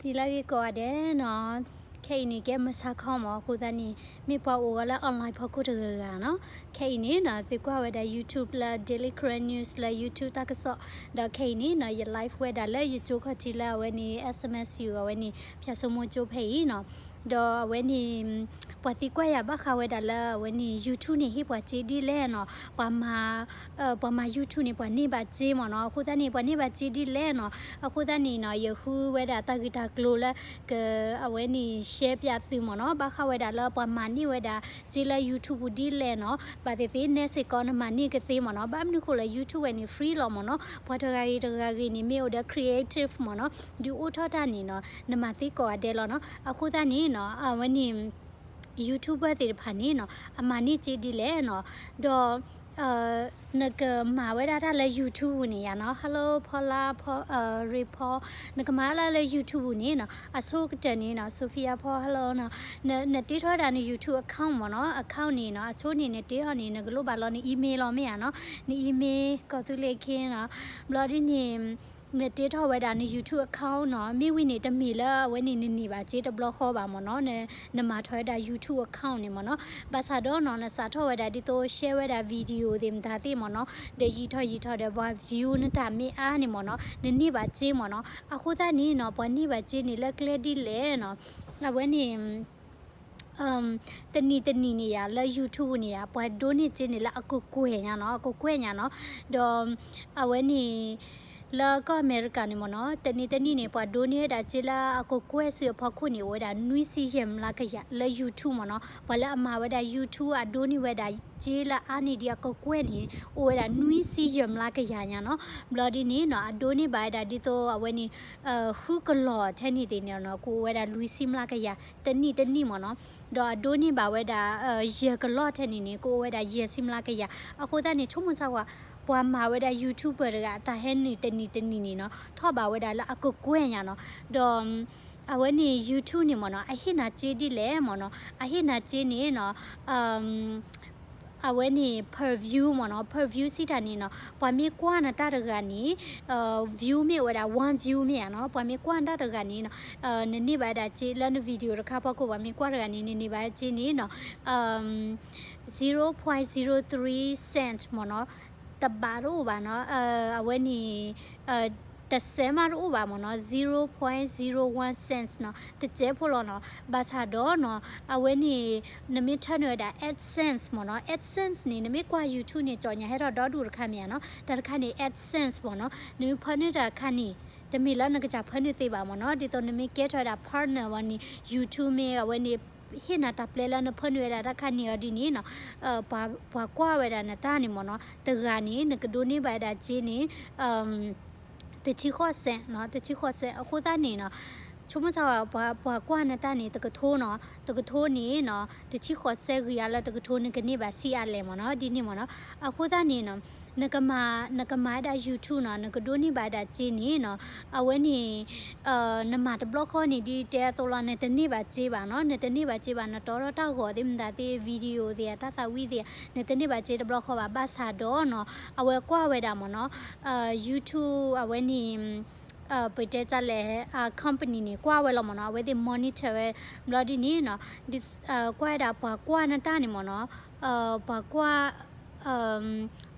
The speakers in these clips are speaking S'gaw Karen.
တံၤလၢဂ့ၤကိးဂၤဒဲးနီၤ, ခဲအံၤန့ၣ်ကဲမုၢ်ဆါခီမး အဃိသတးန့ၣ် မ့ၢ်ပှၤအိၣ်ဂီၤလၢ online ဖီခိၣ်တဂၤဂၤနီၤ, ခဲအံၤန့ၣ်နီၤ သုကွၢ်ဝဲဒၣ် YouTube လၢ Daily Karen News လၢ YouTube တၢ်ကစီၣ်, ဒီးခဲအံၤန့ၣ်နီၤ ယ live ဝဲဒၣ်လၢယကၠိခီၣ်ထံးလၢအဝဲန့ၣ် S M S U အဝဲန့ၣ် ဖၠၣ်စိမိၤကၠိဖဲအံၤနီၤ, ဒီးအဝဲန့ၣ် ပှၤသံကွၢ်ယၤဘၣ်ဃးဝဲဒၣ်လၢအဝဲန့ၣ် YouTube န့ၣ် ဟ့ၣ်ပှၤစ့ဒ်လဲၣ်နီၤ, ပှၤမၤ ပှၤမၤ YouTube န့ၣ် ပှၤန့ၢ်ဘၣ်စ့မ့ၢ်နီၤ, အဃိသတးန့ၣ် ပှၤန့ၢ်ဘၣ်စ့ဒ်လဲၣ်နီၤ, အဃိသတးန့ၣ်နီၤ ယဃုဝဲဒၣ်တၢ်ဂ့ၢ်တၢ်ကျိၤလၢ က အဝဲန့ၣ် share ပၠးသုမ့ၢ်နီၤ, ဘၣ်ဃးဝဲဒၣ်လၢပှၤမၤန့ၢ်ဝဲဒၣ်စ့လၢ YouTube ပူၤဒ်လဲၣ်နီၤ, ဘၣ်သ့ၣ်သ့ၣ်နဲစ့ၢ်ကီးနမၤန့ၢ်ကသ့မ့ၢ်နီၤ, ဘၣ်မနုၤဃိလၢ YouTube ဝဲန့ၣ် free လီၤမ့ၢ်နီၤ, ပှၤတဂၤဂ့ၤတဂၤဂ့ၤန့ၣ် မ့ၢ်အိၣ်ဒီး creative မ့ၢ်နီၤ, ဒုးအိၣ်ထီၣ်တၢ်န့ၣ်နီၤ နမၤသ့ကိးဂၤဒဲးလီၤနီၤ, အဃိသတးန့ၣ်နီၤ အဝဲန့ၣ် YouTuber သ့ၣ်တဖၣ်န့ၣ်နီၤ အမၤန့ၢ်စ့ဒ်လဲၣ်နီၤ, ဒီး နကမၤဝဲဒၣ်တၢ်လၢ YouTube ပူၤန့ၣ်ယါနီၤ, Hello Paula, Paul, Ray Paul, နကမၤတၢ်လၢ YouTube ပူၤန့ၣ်နီၤ အဆိကတၢၢ်န့ၣ်နီၤ Sophia Paul, Hello နီၤ, နတ့ထီၣ်ဝဲဒၣ်န YouTube account မ့ၢ်နီၤ, account န့ၣ်နီၤ အဆိန့ၣ်နတ့ထီၣ်န့ၣ် နကလိၣ်ဘၣ်လီၤန email လီၤမ့ၢ်ဧါနီၤ, န email ကီၢ်သူလ့ၤခ့နီၤ, ဘျီဒ်န့ၣ် နတ့ထီၣ်ဝဲဒၣ်န YouTube account နီၤ, မ့ၢ်ဝံၤန့ၣ် တမ့ၢ်လၢအဝဲန့ၣ် နန့ၢ်ဘၣ်စ့တဘျီဃီဘၣ်မ့ၢ်နီၤ, နမၤထီၣ်ဝဲဒၣ် YouTube account န့ၣ်မ့ၢ်နီၤ, ဘၣ်ဆၣ်ဒီးနီၤ နစးထီၣ်ဝဲဒၣ်ဒ်သိး share ဝဲဒၣ် video သ့ၣ်မတၤသ့ၣ်မ့ၢ်နီၤ, ဒီးယံာ်ထီၣ်ယံာ်ထီၣ်ဒီးပှၤ view နတၢ်မ့ၢ်အါန့ၣ်မ့ၢ်နီၤ, နန့ၢ်ဘၣ်စ့မ့ၢ်နီၤ, အဃိသတးန့ၣ်နီၤ ပှၤန့ၢ်ဘၣ်စ့န့ၣ်လၢကျဲဒ်လဲၣ်နီၤ, အဝဲန့ၣ် တနံၤတနံၤန့ၣ်ယါ လၢ YouTube န့ၣ်ယါ ပှၤဒိးန့ၢ်စ့န့ၣ်လၢအကကွဲၢ်ညါနီၤ, အကကွဲၢ်ညါနီၤ, ဒီး အဝဲန့ၣ် လၢကီၢ်အမဲရကၤန့ၣ်မ့ၢ်နီၤ တနံၤတနံၤန့ၣ် ပှၤဒိးန့ၢ်ဝဲဒၣ်စ့လၢအကကွဲၢ်စုအဖီခိၣ်န့ၣ် အိၣ်ဝဲဒၣ်နွံဆံယဲၢ်မျးကယၤလၢ YouTube မ့ၢ်နီၤ, ပှၤလၢအမၤဝဲဒၣ် YouTube အဒိးန့ၢ်ဝဲဒၣ်စ့လၢအါန့ၢ်ဒံးအကကွဲၢ်န့ၣ် အိၣ်ဝဲဒၣ်နွံဆံယဲၢ်မျးကယၤညါနီၤ, ဘျီဒ်န့ၣ်နီၤ အဒိးန့ၢ်ဘၣ်ဝဲဒၣ်ဒ်သိးအဝဲန့ၣ် ဃုကလီၢ်ထဲန့ၣ်သ့ၣ်န့ၣ်နီၤ ကအိၣ်ဝဲဒၣ်လွံၢ်ဆံမျးကယၤ တနံၣ်တနံၣ်မ့ၢ်နီၤ, ဒီးအဒိးန့ၢ်ဘၣ်ဝဲဒၣ် ယဲၢ်ကလီၢ်ထဲန့ၣ်န့ၣ် ကအိၣ်ဝဲဒၣ်ယဲၢ်ဆံမျးကယၤ, အဃိသတးန့ၣ် ဆိကမိၣ်ဆၢဝဲ ပှၤမၤဝဲဒၣ် YouTuber တဂၤ အတၢ်ဟဲနုာ်တနံၣ်တနံၣ်န့ၣ်နီၤ ထီၣ်ဘၣ်ဝဲဒၣ်လၢအကကွဲၢ်ညါနီၤ, ဒီး အဝဲန့ၣ် YouTube န့ၣ်မ့ၢ်နီၤ အဟ့ၣ်နၤစ့ဒ်လဲၣ်မ့ၢ်နီၤ, အဟ့ၣ်နၤစ့န့ၣ်နီၤ အဝဲန့ၣ် per view မ့ၢ်နီၤ, per view စံးတၢ်န့ၣ်နီၤ ပှၤမ့ၢ်ကွၢ်နတၢ်တဂၤန့ၣ် view မ့ၢ်အိၣ်ဝဲဒၣ် one view မ့ၢ်ဧါနီၤ, ပှၤမ့ၢ်ကွၢ်နတၢ်တဂၤန့ၣ်နီၤ နန့ၢ်ဘၣ်ဝဲဒၣ်စ့လၢန video တခါဖီခိၣ် ပှၤမ့ၢ်ကွၢ်တဂၤန့ၣ် နန့ၢ်ဘၣ်စ့န့ၣ်နီၤ zero point zero three cent မ့ၢ်နီၤ, တဘးတအိၣ်ဘၣ်နီၤ, အဝဲန့ၣ် တစဲးမးတအိၣ်ဘၣ်မ့ၢ်နီၤ, zero point zero one cents နီၤ, တစဲးဖိလီၤနီၤ, ဘၣ်ဆၣ်ဒီးနီၤ အဝဲန့ၣ် နမ့ၢ်ထၢနုာ်ဝဲဒၣ် AdSense မ့ၢ်နီၤ, AdSense န့ၣ် နမ့ၢ်ကွၢ် YouTube န့ၣ် ကၠီၣ်ညါဟဲထီၣ်ဒီဒူၣ်တခါမ့ၢ်ဧါနီၤ, တၢ်တခါန့ၣ် AdSense မ့ၢ်နီၤ, နမ့ၢ်ဖၢနုာ်တၢ်တခါန့ၣ် တမ့ၢ်လၢနကစၢ်ဖၢနုာ်သ့ဘၣ်မ့ၢ်နီၤ, ဒ်သိးနမ့ၢ်ကဲထီၣ်ဝဲဒၣ် partner ဝဲန့ၣ် YouTube မ့ၢ်အဝဲန့ၣ် ဟ့ၣ်နၤတၢ်ပျဲလၢနဖၢနုာ်ဝဲဒၣ်တၢ်တခါန့ၣ်အီၤဒ်န့ၣ်နီၤ, ပှၤကွၢ်ဝဲဒၣ်နတၢ်န့ၣ်မ့ၢ်နီၤ တဂၤန့ၣ် နကဒိးန့ၢ်ဘၣ်ဝဲဒၣ်စ့န့ၣ် တဆံဃိးစဲးနီၤ, တဆံဃိးစဲး အဃိသတးန့ၣ်နီၤ, ဆိကမိၣ်ဆၢဝဲ ပှၤကွၢ်နတၢ်န့ၣ် တကထိနီၤ, တကထိန့ၣ်နီၤ တဆံဃိးစဲးဂံၢ်အါလၢတကထိ နကန့ၢ်ဘၣ်ဆံးအါလဲၣ်မ့ၢ်နီၤ, ဒ်န့ၣ်မ့ၢ်နီၤ, အဃိသတးန့ၣ်နီၤ နကမၤ နကမၤဝဲဒၣ် YouTube နီၤ နကဒိးန့ၢ်ဘၣ်ဝဲဒၣ်စ့န့ၣ်နီၤ, အဝဲန့ၣ် နမၤတဘျီဃီန့ၣ် ဒ်တဲအသိးလီၤ နတန့ၢ်ဘၣ်စ့ဘၣ်နီၤ, နတန့ၢ်ဘၣ်စ့ဘၣ် နတီထီၣ်တၢ်ဂီၤသ့ၣ်မတၤသ့ၣ် video သ့ၣ် တၢ်သးဝံၣ်သ့ၣ် နတန့ၢ်ဘၣ်စ့တဘျီဃီဘၣ်, ဘၣ်ဆၣ်ဒီးနီၤ အဝဲကွၢ်ဝဲဒၣ်မ့ၢ်နီၤ, YouTube အဝဲန့ၣ် ပတဲတၢ်လဲၣ် company န့ၣ် ကွၢ်ဝဲလီၤမ့ၢ်နီၤ, အဝဲသ့ၣ် monitor ဝဲ ဘျီဒ်န့ၣ်နီၤ, ကွၢ်ဝဲဒၣ်ပှၤကွၢ်နတၢ်န့ၣ်မ့ၢ်နီၤ, ပှၤကွၢ်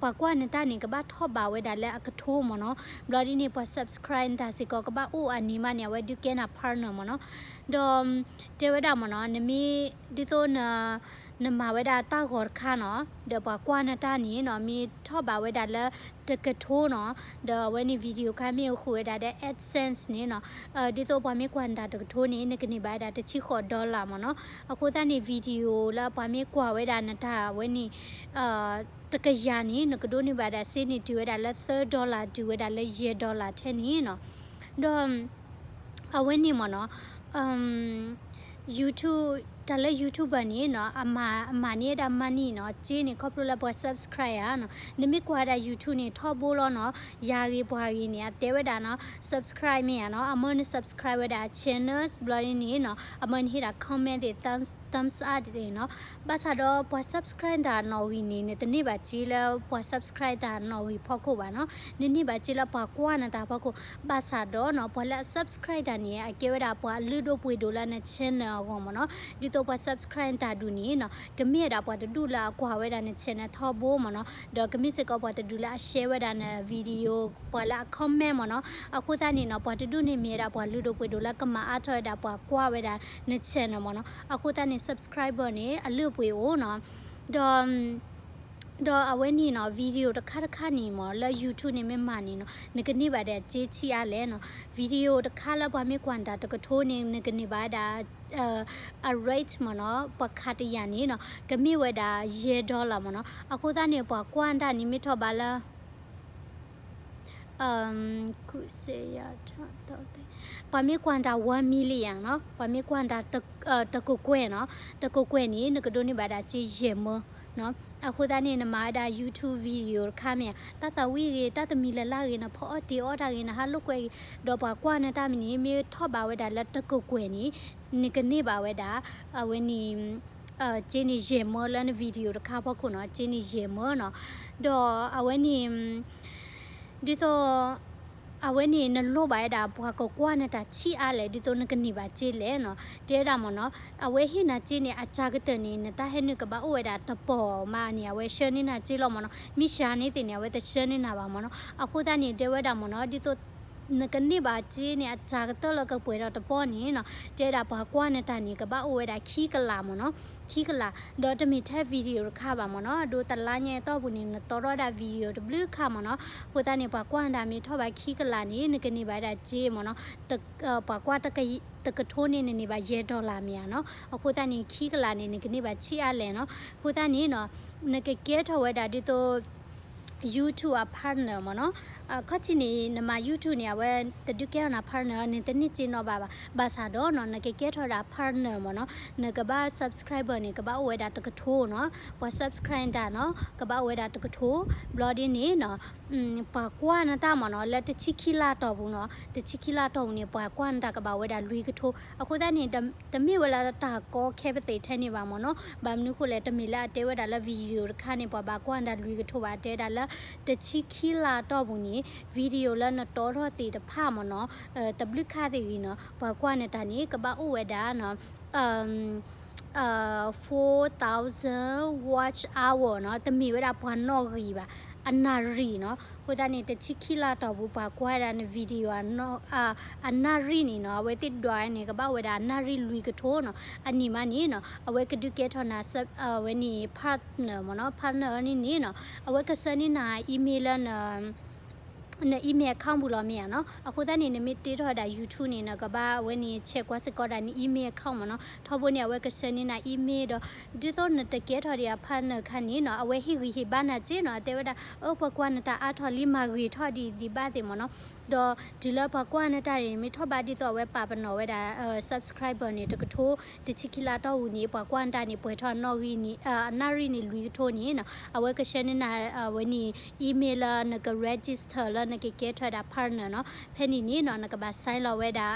ပှၤကွၢ်နတၢ်န့ၣ် ကဘၣ်ထီၣ်ဘၣ်ဝဲဒၣ်လၢအကထိမ့ၢ်နီၤ, ဘျီဒ်န့ၣ် ပှၤ subscribe နတၢ်စ့ၢ်ကီး ကဘၣ်အိၣ်အနံၤမးန့ၣ် အဝဲဒုးကဲနၤ partner မ့ၢ်နီၤ, ဒီး တဲဝဲဒၣ်မ့ၢ်နီၤ, နမ့ၢ်ဒ်သိးန နမၤဝဲဒၣ်တၢ်ဂီၤတခါနီၤ, ဒီးပှၤကွၢ်နတၢ်န့ၣ်နီၤ မ့ၢ်ထီၣ်ဘၣ်ဝဲဒၣ်လၢတကထိနီၤ, ဒီးအဝဲန့ၣ် video ခါမ့ၢ်အိၣ်ဃုာ်ဝဲဒၣ်ဒီး AdSense န့ၣ်နီၤ, ဒ်သိးပှၤမ့ၢ်ကွၢ်နတၢ်တကထိန့ၣ် နကန့ၢ်ဘၣ်ဝဲဒၣ်တဆံဃိး dollar မ့ၢ်နီၤ, အဃိသတးန့ၣ် video လၢပှၤမ့ၢ်ကွၢ်ဝဲဒၣ်နတၢ်အဝဲန့ၣ် တကယၤန့ၣ် နကဒိးန့ၢ်ဘၣ်ဒၣ်စ့န့ၣ် တုၤဝဲဒၣ်လၢသၢ dollar တုၤဝဲဒၣ်လၢယဲၢ် dollar ထဲန့ၣ်နီၤ, ဒီး အဝဲန့ၣ်မ့ၢ်နီၤ YouTube တၢ်လၢ YouTuber န့ၣ်နီၤ အမၤန့ၢ်ဝဲဒၣ် money နီၤ စ့န့ၣ် ခီဖျိလၢပှၤ subscribe ဧါနီၤ, နမ့ၢ်ကွၢ်ဝဲဒၣ် YouTube န့ၣ် ထီဘိလီၤနီၤ, ယၤဂ့ၤပှၤဂ့ၤန့ၣ် အတဲဝဲဒၣ်နီၤ subscribe မ့ၢ်ဧါနီၤ, အမၢန subscribe ဝဲဒၣ် channels ဘျီန့ၣ်နီၤ အမၢနဟ့ၣ်ဒၣ် comment သ့ၣ် thumbs thumbs up သ့ၣ်နီၤ. ဘၣ်ဆၣ်ဒီးပှၤ subscribe တၢ်နီၣ်ဂံၢ်န့ၣ် နတန့ၢ်ဘၣ်စ့လၢပှၤ subscribe တၢ်နီၣ်ဂံၢ်ဖီခိၣ်ဘၣ်နီၤ. နန့ၢ်ဘၣ်စ့လၢပှၤကွၢ်နတၢ်ဖီခိၣ်. ဘၣ်ဆၣ်ဒီးနီၤ ပှၤလၢအ subscribe တၢ်န့ၣ် အကဲဝဲဒၣ်ပှၤအလုၢ်ဒိၣ်ပှ့ၤဒိၣ်လၢန channel အဂီၢ်မ့ၢ်နီၤ. ဒ်သိးပှၤ subscribe တၢ်ဒူၣ်န့ၣ်နီၤ ကမ့ၢ်ဝဲဒၣ်ပှၤတဒူၣ်လၢအကွၢ်ဝဲဒၣ်န channel ထီဘိမ့ၢ်နီၤ. ဒီးကမ့ၢ်စ့ၢ်ကီးပှၤတဒူၣ်လၢအ share ဝဲဒၣ်န video, ပှၤလၢအ comment မ့ၢ်နီၤ. အဃိသတးန့ၣ်နီၤ ပှၤတဒူၣ်န့ၣ်မ့ၢ်ဝဲဒၣ်ပှၤလုၢ်ဒိၣ်ပှ့ၤဒိၣ်လၢကမၤအါထီၣ်ဝဲဒၣ်ပှၤကွၢ်ဝဲဒၣ်န channel မ့ၢ်နီၤ. အဃိသတးန့ၣ် subscriber န့ၣ် အလုၢ်အပှ့ၤအိၣ်နီၤ. ဒီး ဒီးအဝဲန့ၣ်နီၤ video တခါတခါန့ၣ်မ့ၢ် လၢ YouTube န့ၣ်မ့ၢ်မၤန့ၣ်နီၤ နကန့ၢ်ဘၣ်ဒီးစ့ဆံးအါလဲၣ်နီၤ. video တခါလၢပှၤမ့ၢ်ကွၢ်နတၢ်တကထိန့ၣ် နကန့ၢ်ဘၣ်ဝဲဒၣ် အ rate မ့ၢ်နီၤ ပှၤခးတယာ်န့ၣ်နီၤ ကမ့ၢ်ဝဲဒၣ်ယဲၢ် dollar မ့ၢ်နီၤ. အဃိသတးန့ၣ် ပှၤကွၢ်နတၢ်န့ၣ် မ့ၢ်ထီၣ်ဘးလၢ ပှၤမ့ၢ်ကွၢ်နတၢ် one million နီၤ ပှၤမ့ၢ်ကွၢ်နတၢ် တကကွဲၢ်နီၤ တကကွဲၢ်န့ၣ် နကဒိးန့ၢ်ဘၣ်ဒၣ်စ့ယဲၢ်မၢနီၤ. အဃိသတးန့ၣ် နမၤဝဲဒၣ် YouTube video တခါမ့ၢ်ဧါ တၢ်သးဝံၣ်ဂ့ၤ တၢ်တမံၤလၢ်လၢ်ဂ့ၤ နဖီအီၣ်တ့ၤအီၣ်တၢ်ဂ့ၤ နဟးလိာ်ကွဲဂ့ၤ ဒီးပှၤကွၢ်နတၢ်မ့ၢ်န့ၣ် မ့ၢ်ထီၣ်ဘးဝဲဒၣ်လၢတကကွဲၢ်န့ၣ် နကန့ၢ်ဘၣ်ဝဲဒၣ် အဝဲန့ၣ် စ့န့ၣ်ယဲၢ်မၢလၢန video တခါဖီခိၣ်နီၤ စ့န့ၣ်ယဲၢ်မၢနီၤ. ဒီးအဝဲန့ၣ် ဒ်သိး အဝဲန့ၣ် နလိၣ်ဘၣ်ဝဲဒၣ် ပှၤကကွၢ်နတၢ်ဆံးအါလဲၣ် ဒ်သိးနကန့ၢ်ဘၣ်စ့လဲၣ်နီၤ တဲဝဲဒၣ်မ့ၢ်နီၤ. အဝဲဟ့ၣ်နၤစ့န့ၣ် အစှၤကတၢၢ်န့ၣ် နတၢ်ဟဲနုာ်ကဘၣ်အိၣ်ဝဲဒၣ်တပီၢ်မးန့ၣ် အဝဲဆှၢန့ၢ်နၤစ့လီၤမ့ၢ်နီၤ. မ့ၢ်စှၤန့ၢ်သ့ၣ်န့ၣ် အဝဲတဆှၢန့ၢ်နၤဘၣ်မ့ၢ်နီၤ. အဃိသတးန့ၣ် တဲဝဲဒၣ်မ့ၢ်နီၤ ဒ်သိး နကန့ၢ်ဘၣ်စ့န့ၣ် အစှၤကတၢၢ်လၢကပှဲၤထီၣ်တပီၢ်န့ၣ်နီၤ တဲဝဲဒၣ်ပှၤကွၢ်နတၢ်န့ၣ် ကဘၣ်အိၣ်ဝဲဒၣ်ခံကလးမ့ၢ်နီၤ. ခံကလး ဒီးတမ့ၢ်ထဲ video တခါဘၣ်မ့ၢ်နီၤ အဒိ တလါညါအတီၢ်ပူၤန့ၣ် နတီထီၣ်ဝဲဒၣ် video တဘျုးခါမ့ၢ်နီၤ. အဃိသတးန့ၣ် ပှၤကွၢ်နတၢ်မ့ၢ်ထီၣ်ဘးခံကလးန့ၣ် နကန့ၢ်ဘၣ်ဝဲဒၣ်စ့မ့ၢ်နီၤ. ပှၤကွၢ်တကထိန့ၣ် နန့ၢ်ဘၣ်ယဲၢ် dollar မ့ၢ်ဧါနီၤ. အဃိသတးန့ၣ် ခံကလးန့ၣ် နကန့ၢ်ဘၣ်ဆံးအါလဲၣ်နီၤ. အဃိသတးန့ၣ်နီၤ နကကဲထီၣ်ဝဲဒၣ်ဒ်သိး YouTube အ partner မ့ၢ်နီၤ. ခီၣ်ထံးန့ၣ် နမၤ YouTube န့ၣ် အဝဲတဒုးကဲထီၣ်နၤ partner န့ၣ် တန့ၢ်စ့နီတဘ့ၣ်ဘၣ်. ဘၣ်ဆၣ်ဒီးနီၤ နကကဲထီၣ်ဝဲဒၣ် partner မ့ၢ်နီၤ. နကဘၣ် subscriber န့ၣ် ကဘၣ်အိၣ်ဝဲဒၣ်တကထိနီၤ. ပှၤ subscribe တၢ်နီၤ ကဘၣ်အိၣ်ဝဲဒၣ်တကထိ. ဘျီဒ်န့ၣ်နီၤ ပှၤကွၢ်နတၢ်မ့ၢ်နီၤ လၢတဆံခံလါတီၢ်ပူၤနီၤ တဆံခံလါတီၢ်ပူၤန့ၣ် ပှၤကွၢ်နတၢ်ကဘၣ်အိၣ်ဝဲဒၣ်လွံၢ်ကထိ. အဃိသတးန့ၣ် တမ့ၢ်ဝဲလၢတၢ်ကီခဲပသ့ၣ်ထဲန့ၣ်ဘၣ်မ့ၢ်နီၤ. ဘၣ်မနုၤဃိလဲၣ် တမ့ၢ်လၢအတဲဝဲဒၣ်လၢ video တခါန့ၣ် ပှၤဘၣ်ကွၢ်နတၢ်လွံၢ်ကထိဘၣ်. တဲဝဲဒၣ်လၢ တဆံခံလါတီၢ်ပူၤန့ၣ် video လၢနတီထီၣ်သ့ၣ်တဖၣ်မ့ၢ်နီၤ တဘျုးခါသ့ၣ်ဂ့ၤနီၤ ပှၤကွၢ်နတၢ်န့ၣ် ကဘၣ်အိၣ်ဝဲဒၣ်နီၤ four thousand watch hour နီၤ. တမ့ၢ်ဝဲဒၣ်ပှၤနီၣ်ဂံၢ်ဘၣ် အနၣ်ရံၣ်နီၤ. အဃိသတးန့ၣ် တဆံခံလါတီၢ်ပူၤ ပှၤကွၢ်ဝဲဒၣ်န video အနၣ်ရံၣ်န့ၣ်နီၤ အဝဲသ့ၣ်ဒွးန့ၣ် ကဘၣ်အိၣ်ဝဲဒၣ်အနၣ်ရံၣ်လွံၢ်ကထိနီၤ. အနံၣ်မးန့ၣ်နီၤ အဝဲကဒုးကဲထီၣ်နၤ အဝဲန့ၣ် partner မ့ၢ်နီၤ. partner န့ၣ်န့ၣ်နီၤ အဝဲကဆှၢန့ၢ်နၤ email လၢ န email account ပူၤလီၤမ့ၢ်ဧါနီၤ. အဃိသတးန့ၣ် နမ့ၢ်တ့ထီၣ်ဝဲဒၣ် YouTube န့ၣ် နကဘၣ်အဝဲန့ၣ် check ကွၢ်စ့ၢ်ကီးဒၣ်န email account မ့ၢ်နီၤ. ထီဘိန့ၣ် အဝဲကဆှၢန့ၢ်နၤ email ဒီး ဒ်သိးနတကဲထီၣ်ဒံးအ partner ခါန့ၣ်နီၤ အဝဲဟ့ၣ်ဂံၢ်ဟ့ၣ်ဘါနၤစ့နီၤ အတဲဝဲဒၣ် အၢ ပှၤကွၢ်နတၢ်အါထီၣ်လံ မၤဂ့ၤထီၣ်ဒံးဒံးဘၣ်သ့ၣ်မ့ၢ်နီၤ. ဒီးတုၤလၢပှၤကွၢ်နတၢ်န့ၣ် မ့ၢ်ထီၣ်ဘးဒ်သိးအဝဲပာ်ပနီၣ်ဝဲဒၣ် subscriber န့ၣ် တကထိ တဆံခံလါတီၢ်ပူၤန့ၣ် ပှၤကွၢ်နတၢ်န့ၣ် ပှဲၤထီၣ်နီၣ်ဂံၢ်န့ၣ် အနၣ်ရံၣ်န့ၣ်လွံၢ်ကထိန့ၣ်နီၤ အဝဲကဆှၢန့ၢ်နၤ အဝဲန့ၣ် email လၢနက register လၢနကကဲထီၣ်ဝဲဒၣ် partner နီၤ. ဖဲန့ၣ်န့ၣ်နီၤ နကဘၣ် sign လီၤဝဲဒၣ်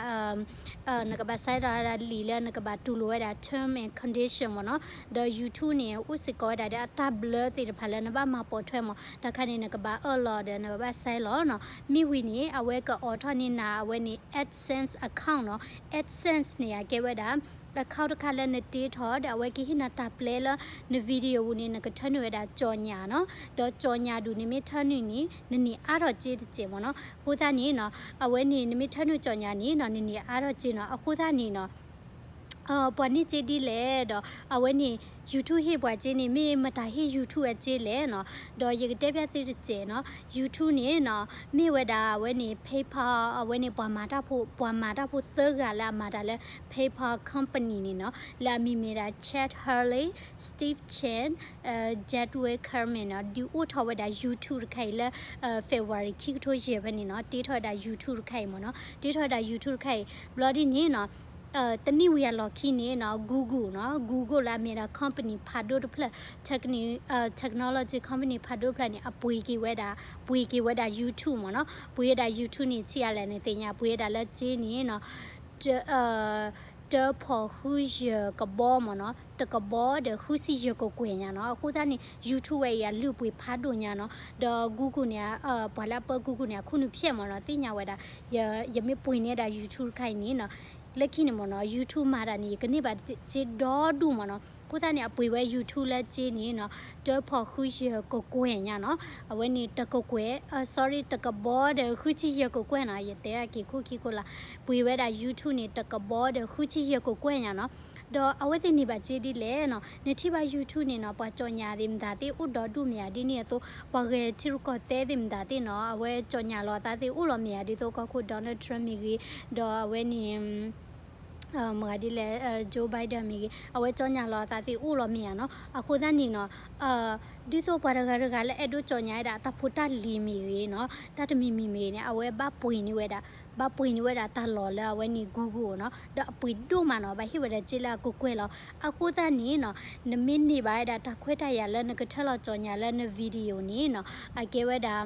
နကဘၣ် sign လီၤဝဲဒၣ်လံာ်လၢနကဘၣ်တူၢ်လိာ်ဝဲဒၣ် term and condition မ့ၢ်နီၤ. ဒီး YouTube န့ၣ် အိၣ်စ့ၢ်ကီးဝဲဒၣ်ဒီးအတၢ်ဘျၢသ့ၣ်တဖၣ်လၢနဘၣ်မၤပိာ်ထွဲမ့ၢ် တၢ်ခါန့ၣ် နကဘၣ်အၢၣ်လီၤဒီးနဘၣ် sign လီၤနီၤ. မ့ၢ်ဝံၤန့ၣ် အဝဲကအိးထီၣ်န့ၢ်နၤ အဝဲန့ၣ် AdSense account နီၤ. AdSense န့ၣ် အကဲဝဲဒၣ် account တခါလၢနတ့ထီၣ်ဒီး အဝဲကဟ့ၣ်နၤတၢ်ပျဲလၢ န video ပူၤန့ၣ် နကထၢနုာ်ဝဲဒၣ် ကြေညာ နီၤ. ဒီး ကြေညာ ဒူၣ်န့ၣ်မ့ၢ်ထၢနုာ်န့ၣ် နန့ၢ်အါထီၣ်စ့တစဲးမ့ၢ်နီၤ. အဃိသတးန့ၣ်နီၤ အဝဲန့ၣ် နမ့ၢ်ထၢနုာ် ကြေညာ န့ၣ်နီၤ နန့ၢ်အါထီၣ်စ့နီၤ. အဃိသတးန့ၣ်နီၤ ပှၤန့ၢ်စ့ဒ်လဲၣ်ဒီး အဝဲန့ၣ် YouTube ဟ့ၣ်ပှၤစ့န့ၣ် မ့ၢ်မတၤဟ့ၣ် YouTube အစ့လဲၣ်နီၤ. ဒီးယကတဲပျၢ်သုတစဲးနီၤ YouTube န့ၣ်နီၤ မ့ၢ်ဝဲဒၣ်အဝဲန့ၣ် PayPal အဝဲန့ၣ် ပှၤမၤတၢ်ဖိ ပှၤမၤတၢ်ဖိသၢဂၤလၢအမၤတၢ်လၢ PayPal company န့ၣ်နီၤ လၢအမံၤမ့ၢ်ဒၣ် Chad Hurley, Steve Chen, Jadwick Clement နီၤ ဒုးအိၣ်ထီၣ်ဝဲဒၣ် YouTube တခါအံၤလၢ February ခံကထိယဲၢ်ဖဲန့ၣ်နီၤ တ့ထီၣ်ဝဲဒၣ် YouTube တခါအံၤမ့ၢ်နီၤ တ့ထီၣ်ဝဲဒၣ် YouTube တခါအံၤ ဘျီဒ်န့ၣ်နီၤ တနံၣ်ဝံၤအလီၢ်ခံန့ၣ်နီၤ Google နီၤ Google လၢအမ့ၢ်ဒၣ် company ဖးဒိၣ်တဖျၢၣ် technology company ဖးဒိၣ်တဖျၢၣ်န့ၣ် အပှ့ၤက့ၤဝဲဒၣ် ပှ့ၤက့ၤဝဲဒၣ် YouTube မ့ၢ်နီၤ ပှ့ၤဝဲဒၣ် YouTube န့ၣ် ဆံးအါလဲၣ်န့ၣ်သ့ၣ်ညါ ပှ့ၤဝဲဒၣ်လၢစ့န့ၣ်နီၤ တၢဖီၣ်ဃုယဲၢ်ကဘီမ့ၢ်နီၤ တကဘီဒီးဃုဆံယဲၢ်ကကွဲၢ်ညါနီၤ. အဃိသတးန့ၣ် YouTube ဝဲအံၤအလုၢ်အပှ့ၤဖးဒိၣ်ညါနီၤ. ဒီး Google န့ၣ် ပှၤလၢအပၢ Google န့ၣ် အခိၣ်နူာ်ဖျဲၣ်မ့ၢ်နီၤ သ့ၣ်ညါဝဲဒၣ် ယမ့ၢ်ပှ့ၤန့ၢ်ဒၣ် YouTube တခါအံၤန့ၣ်နီၤ လၢခံန့ၣ်မ့ၢ်နီၤ YouTube မၤတၢ်န့ၣ် ယကန့ၢ်ဘၣ်စ့ဒီဒူၣ်မ့ၢ်နီၤ. အဃိသတးန့ၣ် အပှ့ၤဝဲ YouTube လၢစ့န့ၣ်နီၤ တၢဖီၣ်ဃုဆံယဲၢ်ကကွဲၢ်ညါနီၤ. အဝဲန့ၣ်တကကွဲၢ် sorry တကဘီဒီးဃုဆံယဲၢ်ကကွဲၢ်နီၤ. ယတဲအက့ၤခိၣ်ခံခိၣ်လၢ ပှ့ၤဝဲဒၣ် YouTube န့ၣ် တကဘီဒီးဃုဆံယဲၢ်ကကွဲၢ်ညါနီၤ. ဒီးအဝဲသ့ၣ်န့ၢ်ဘၣ်စ့ဒ်လဲၣ်နီၤ. နထံၣ်ဘၣ် YouTube န့ၣ်နီၤ ပှၤကၠီၣ်ညါသ့ၣ်မတၤသ့ၣ်အိၣ်ဒီဒူၣ်မ့ၢ်ဧါ ဒ်န့ၣ်အသိး ပှၤဂဲၤထံရူၢ်ကီၢ်သဲးသ့ၣ်မတၤသ့ၣ်နီၤ အဝဲကၠီၣ်ညါလီၤအသးသ့ၣ်အိၣ်လီၤမ့ၢ်ဧါ ဒ်သိးကီၢ်ခိၣ် Donald Trump မ့ၢ်ဂ့ၤ ဒီးအဝဲန့ၣ် မတၤဒ်လဲၣ် Joe Biden မ့ၢ်ဂ့ၤ အဝဲကၠီၣ်ညါလီၤအသးသ့ၣ်အိၣ်လီၤမ့ၢ်ဧါနီၤ. အဃိသတးန့ၣ်နီၤ ဒ်သိးပှၤတဂၤတဂၤလၢအဲၣ်ဒိးကၠီၣ်ညါဝဲဒၣ်တၢ်ဖိတၢ်လံၤမ့ၢ်ဂ့ၤနီၤ တၢ်တမံၤမံၤမ့ၢ်ဂ့ၤန့ၣ် အဝဲဘၣ်ပှ့ၤန့ၢ်ဝဲဒၣ် ဘၣ်ပှ့ၤန့ၢ်ဝဲဒၣ်တၢ်လီၢ်လၢအဝဲန့ၣ် Google နီၤ ဒီးအပှ့ၤဒိၣ်မးနီၤ ဘၣ်ဟ့ၣ်ဝဲဒၣ်စ့လၢအကကွဲၢ်လီၤ. အဃိသတးန့ၣ်နီၤ နမ့ၢ်န့ၢ်ဘၣ်ဝဲဒၣ်တၢ်ခွဲးတၢ်ယာ်လၢနကထၢၣ်လီၤကၠီၣ်ညါလၢန video န့ၣ်နီၤ အကဲဝဲဒၣ်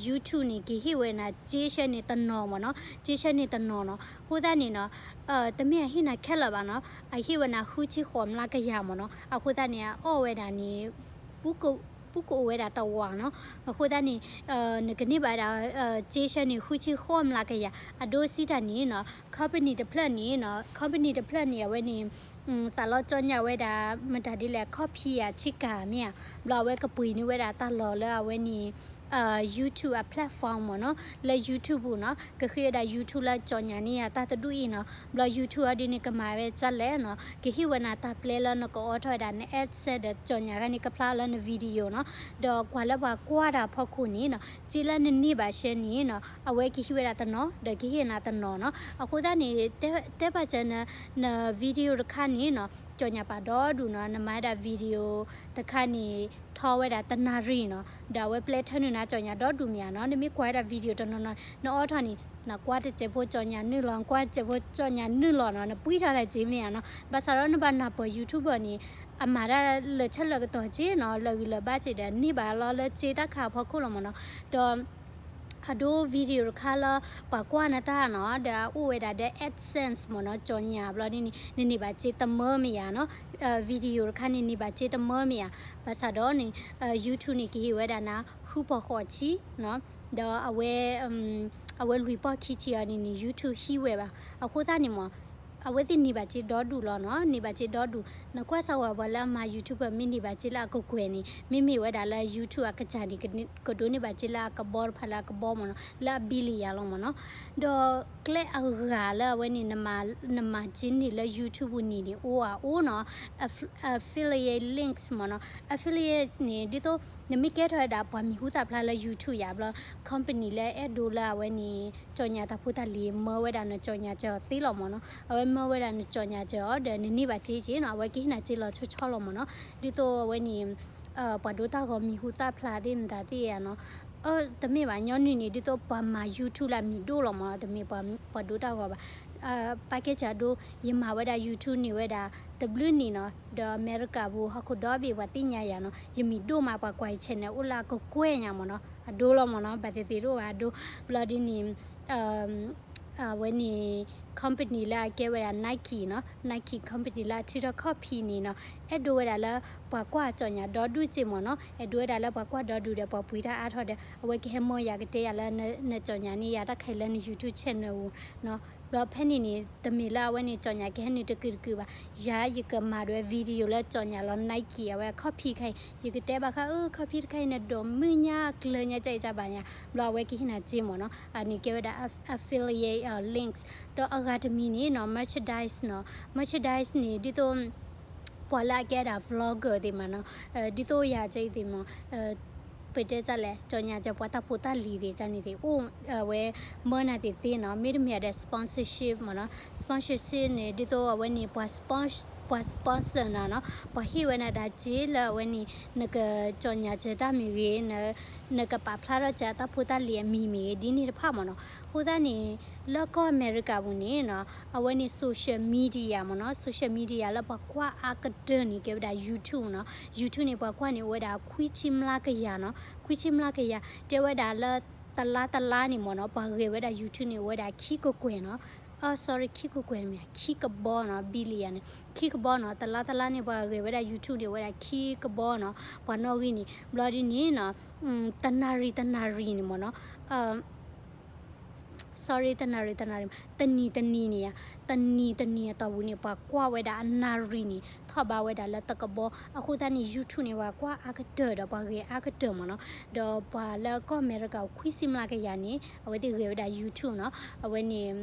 YouTube န့ၣ် ကဟ့ၣ်ဝဲနၤစ့ဆၢန့ၣ်တနီၤမ့ၢ်နီၤ စ့ဆၢန့ၣ်တနီၤနီၤ. အဃိသတးန့ၣ်နီၤ တမ့ၢ်အဟ့ၣ်နၤခဲလၢာ်ဘၣ်နီၤ အဟ့ၣ်ဝဲနၤဃုဆံဃိးမျးကယၤမ့ၢ်နီၤ. အဃိသတးန့ၣ် အအီၣ်ဝဲဒၣ်န့ၣ် ပူၤကအိၣ်ဝဲဒၣ်တဝာ်နီၤ. အဃိသတးန့ၣ် နကန့ၢ်ဘၣ်ဝဲဒၣ် စ့ဆၢန့ၣ် ဃုဆံဃိးမျးကယၤ အဒိစံးတၢ်န့ၣ်နီၤ company တဖျၢၣ်န့ၣ်နီၤ company တဖျၢၣ်န့ၣ် အဝဲန့ၣ် သးလီကၠီၣ်ညါဝဲဒၣ် မတၤဒ်လဲၣ် ခီၣ်ဖံးဧါ ဆ့ကၤမ့ၢ်ဧါ ဘျီအဝဲကပှ့ၤန့ၢ်ဝဲဒၣ်တၢ်လီၢ်လၢအဝဲန့ၣ် YouTube အ platform မ့ၢ်နီၤ လၢ YouTube ပူၤနီၤ ကဃ့ဝဲဒၣ် YouTube လၢကၠီၣ်ညါန့ၢ်ယၤတၢ်တဒူၣ်အံၤနီၤ. ဘျီ YouTube အီၤဒ်န့ၣ် ကမၤဝဲဒ်လဲၣ်နီၤ ကဟ့ၣ်ဝဲနၤတၢ်ပျဲလၢနကအိးထီၣ်ဝဲဒၣ်န AdSense ဒီးကၠီၣ်ညါခါန့ၣ် ကဖျါလၢန video နီၤ. ဒီးကွၢ်လၢပှၤကွၢ်တၢ်အဖီခိၣ်န့ၣ်နီၤ စ့လၢနန့ၢ်ဘၣ်ဆၢန့ၣ်နီၤ အဝဲကဟ့ၣ်ဝဲဒၣ်တနီၤ ဒီးကဟ့ၣ်နၤတနီၤနီၤ. အဃိသတးန့ၣ် တဲဘၣ်စၢၤန န video တခါန့ၣ်နီၤ ကၠီၣ်ညါပာ်ဒီဒူၣ်နီၤ. နမၤဝဲဒၣ် video တခါန့ၣ် ထီဝဲဒၣ်တနၣ်ရံၣ်နီၤ ဒီးအဝဲပျဲထၢနုာ်နၤကၠီၣ်ညါဒီဒူၣ်မ့ၢ်ဧါနီၤ. နမ့ၢ်ကွၢ်ဝဲဒၣ် video တနီၤနီၤ နအိးထီၣ်န့ၣ် နကွၢ်တစဲးဖိကၠီၣ်ညါနုာ်လီၤ နကွၢ်တစဲးဖိကၠီၣ်ညါနုာ်လီၤနီၤ နပှံထီၣ်တၢ်စ့မ့ၢ်ဧါနီၤ. ဘၣ်ဆၣ်ဒီးနဘၣ်နၢ်ပၢၢ် YouTuber န့ၣ် အမၤတၢ်လၢာ်ဆၢလၢာ်ကတီၢ်က့နီၤ လၢာ်ဂံၢ်လၢာ်ဘါက့ဒီး န့ၢ်ဘၣ်လီၤလၢစ့တၢ်ခါအဖီခိၣ်လီၤမ့ၢ်နီၤ. ဒီး အဒိ video တခါလၢ ပှၤကွၢ်နတၢ်နီၤ ဒီးအအိၣ်ဝဲဒၣ်ဒီး AdSense မ့ၢ်နီၤ ကၠီၣ်ညါဘျီဒ်န့ၣ် နန့ၢ်ဘၣ်စ့တမၢမ့ၢ်ဧါနီၤ. video တခါန့ၣ် န့ၢ်ဘၣ်စ့တမၢမ့ၢ်ဧါ. ဘၣ်ဆၣ်ဒီးန့ၣ် YouTube န့ၣ် ကဟ့ၣ်ဝဲဒၣ်နၤ ဃုပီၢ်ဃိးဆံနီၤ ဒီးအဝဲ အဝဲလွံၢ်ပီၢ်ခံဆံအီၤန့ၣ်န့ၣ် YouTube ဟံးဝဲဘၣ်. အဃိသတးန့ၣ်မ့ၢ် အဝဲသ့ၣ်န့ၢ်ဘၣ်စ့ဒီဒူၣ်လီၤနီၤ န့ၢ်ဘၣ်စ့ဒီဒူၣ်. နကွၢ်စၢ်ဝဲပှၤလၢအမၤ YouTuber မ့ၢ်န့ၢ်ဘၣ်စ့လၢအကကွဲၢ်န့ၣ် မ့မ့ၢ်ဝဲဒၣ်လၢ YouTube အကစၢ်န့ၣ် ကဒိးန့ၢ်ဘၣ်စ့လၢအကဘီတဖၣ်လၢအကဘီမ့ၢ်နီၤ လၢအ billion လီၤမ့ၢ်နီၤ. ဒီးကျဲအဂၤလၢအဝဲန့ၣ် နမၤစ့န့ၢ်လၢ YouTube ပူၤန့ၣ်န့ၣ် အိၣ်အအိၣ်နီၤ affiliate links မ့ၢ်နီၤ. affiliate န့ၣ် ဒ်သိး နမ့ၢ်ကဲထီၣ်ဝဲဒၣ်ပှၤမံၤဟူသၣ်ဖျါလၢ YouTube ယၤဘျီ company လၢအဲၣ်ဒိးလၢအဝဲန့ၣ် ကၠီၣ်ညါတၢ်ဖိတၢ်လံၤ မၢဝဲဒၣ်နကၠီၣ်ညါစၢၤအီၤသ့လီၤမ့ၢ်နီၤ. အဝဲမၢဝဲဒၣ်နကၠီၣ်ညါစၢၤအီၤဒီး နန့ၢ်ဘၣ်စ့က့နီၤ အဝဲကဟ့ၣ်နၤစ့လီၤဆီဆီလီၤမ့ၢ်နီၤ. ဒ်သိးအဝဲန့ၣ် ပှၤဒိတၢ်ဂီၤမံၤဟူသၣ်ဖျါသ့ၣ်မတၤသ့ၣ်ဧါနီၤ တမ့ၢ်ဘၣ် ညီနုၢ်န့ၣ် ဒ်သိးပှၤမၤ YouTube လၢအမံၤဒိၣ်လီၤမ့ၢ်နီၤ တမ့ၢ်ပှၤဒိတၢ်ဂီၤဘၣ်. ပာ်ကဲစၢ်အဒိ ယမၤဝဲဒၣ် YouTube န့ၢ်ဝဲဒၣ် တဘျုးနံၣ်နီၤ ဒီးအမဲရကၤပူၤ ဟီၣ်ခိၣ်ဒီဘ့ၣ်ပှၤသ့ၣ်ညါယၤနီၤ ယမံၤဒိၣ်မး ပှၤကွၢ်ယ channel အိၣ်လၢအကကွဲၢ်ညါမ့ၢ်နီၤ အဒိလီၤမ့ၢ်နီၤ ဘၣ်သ့ၣ်သ့ၣ်တအိၣ်ဘၣ်အဒိ ဘျီဒ်န့ၣ် အဝဲန့ၣ် company လၢအကဲဝဲဒၣ် Nike နီၤ Nike company လၢအထုးထီၣ်ခီၣ်ဖံးန့ၣ်နီၤ အဲၣ်ဒိးဝဲဒၣ်လၢပှၤကွၢ်ကၠီၣ်ညါဒီဒူၣ်စ့ၢ်မ့ၢ်နီၤ အဲၣ်ဒိးဝဲဒၣ်လၢပှၤကွၢ်ဒီဒူၣ်ဒီးပှၤပှ့ၤတၢ်အါထီၣ်ဒီး အဝဲကဟဲမၢယၤကတဲယၤလၢနကၠီၣ်ညါန့ၢ်ယၤတၢ်ခဲလၢာ်လၢန YouTube channel ပူၤနီၤ ဘျီဖဲန့ၣ်န့ၣ် တမ့ၢ်လၢအဝဲန့ၣ်ကၠီၣ်ညါကဟဲနုာ်တကုာ်တကုာ်ဘၣ် ယၤယကမၤဒွဲ video လၢကၠီၣ်ညါလီၤ Nike အဝဲခီၣ်ဖံးတခါအံၤ ယကတဲဘၣ်ဃးအၢ ခီၣ်ဖံးတခါအံၤ နဒိးမုၢ်ညါကျၢၤညါ ကၠဲအံၤကၠဲဘၣ်ညါ ဘျီအဝဲကဟ့ၣ်နၤစ့မ့ၢ်နီၤ အန့ၣ်ကဲဝဲဒၣ် affiliate links ဒီးအဂၤတမံၤန့ၣ်နီၤ merchandise နီၤ merchandise န့ၣ် ဒ်သိး ပှၤလၢအကဲဒၣ် vlogger သ့ၣ်မးနီၤ ဒ်သိးယၤကၠဲအံၤသ့ၣ်မး ပတဲတၢ်လဲၣ် ကၠီၣ်ညါကၠဲပှၤတၢ်ဖိတၢ်လံၤသ့ၣ်ကၠဲန့ၣ်သ့ၣ် အိၣ်ဝဲ မၢနၤသ့ၣ်သ့နီၤ မ့တမ့ၢ်ဒီး sponsorship မ့ၢ်နီၤ sponsorship န့ၣ် ဒ်သိးအဝဲန့ၣ် ပှၤ sponsor နၤနီၤ ပှၤဟ့ၣ်ဝဲနၤဒၣ်စ့လၢအဝဲန့ၣ် နကကၠီၣ်ညါကၠဲတၢ်မ့ၢ်ဂ့ၤ နကပာ်ဖျါထီၣ်ကၠဲအတၢ်ဖိတၢ်လံၤအမံၤမ့ၢ်ဂ့ၤ ဒ်န့ၣ်တဖၣ်မ့ၢ်နီၤ အဃိသတးန့ၣ် လၢကီၢ်အမဲရကၤပူၤန့ၣ်နီၤ အဝဲန့ၣ် social media မ့ၢ်နီၤ social media လၢပှၤကွၢ်အါကတၢၢ်န့ၣ် ကဲဝဲဒၣ် YouTube နီၤ YouTube န့ၣ် ပှၤကွၢ်န့ၣ် အိၣ်ဝဲဒၣ်ခွံဆံမျးကယၤနီၤ ခွံဆံမျးကယၤ တဲဝဲဒၣ်လၢ တလါတလါန့ၣ်မ့ၢ်နီၤ ပှၤဂဲၤဝဲဒၣ် YouTube န့ၣ် အိၣ်ဝဲဒၣ်ခံကကွဲၢ်နီၤ sorry ခံကကွဲၢ်မ့ၢ် ခံကဘီနီၤ billion န့ၣ် ခံကဘီနီၤ တလါတလါန့ၣ် ပှၤဂဲၤဝဲဒၣ် YouTube န့ၣ် ဝဲဒၣ်ခံကဘီနီၤ ပှၤနီၣ်ဂံၢ်န့ၣ် ဘျီဒ်န့ၣ်နီၤ တနၣ်ရံၣ်တနၣ်ရံၣ်န့ၣ်မ့ၢ်နီၤ sorry တနၣ်ရံၣ်တနၣ်ရံၣ် တနံၤတနံၤန့ၣ်ဧါ တနံၤတနံၤအတီၢ်ပူၤန့ၣ် ပှၤကွၢ်ဝဲဒၣ်အနၣ်ရံၣ်န့ၣ် ထီၣ်ဘးဝဲဒၣ်လၢတကဘီ အဃိသတးန့ၣ် YouTube န့ၣ် ပှၤကွၢ်အါကတၢၢ်ဒီးပှၤဂဲၤအါကတၢၢ်မ့ၢ်နီၤ ဒီးပှၤလၢကီၢ်အမဲရကၤခွံဆံမျးကယၤန့ၣ် အဝဲသ့ၣ်ဂဲၤဝဲဒၣ် YouTube နီၤ အဝဲန့ၣ်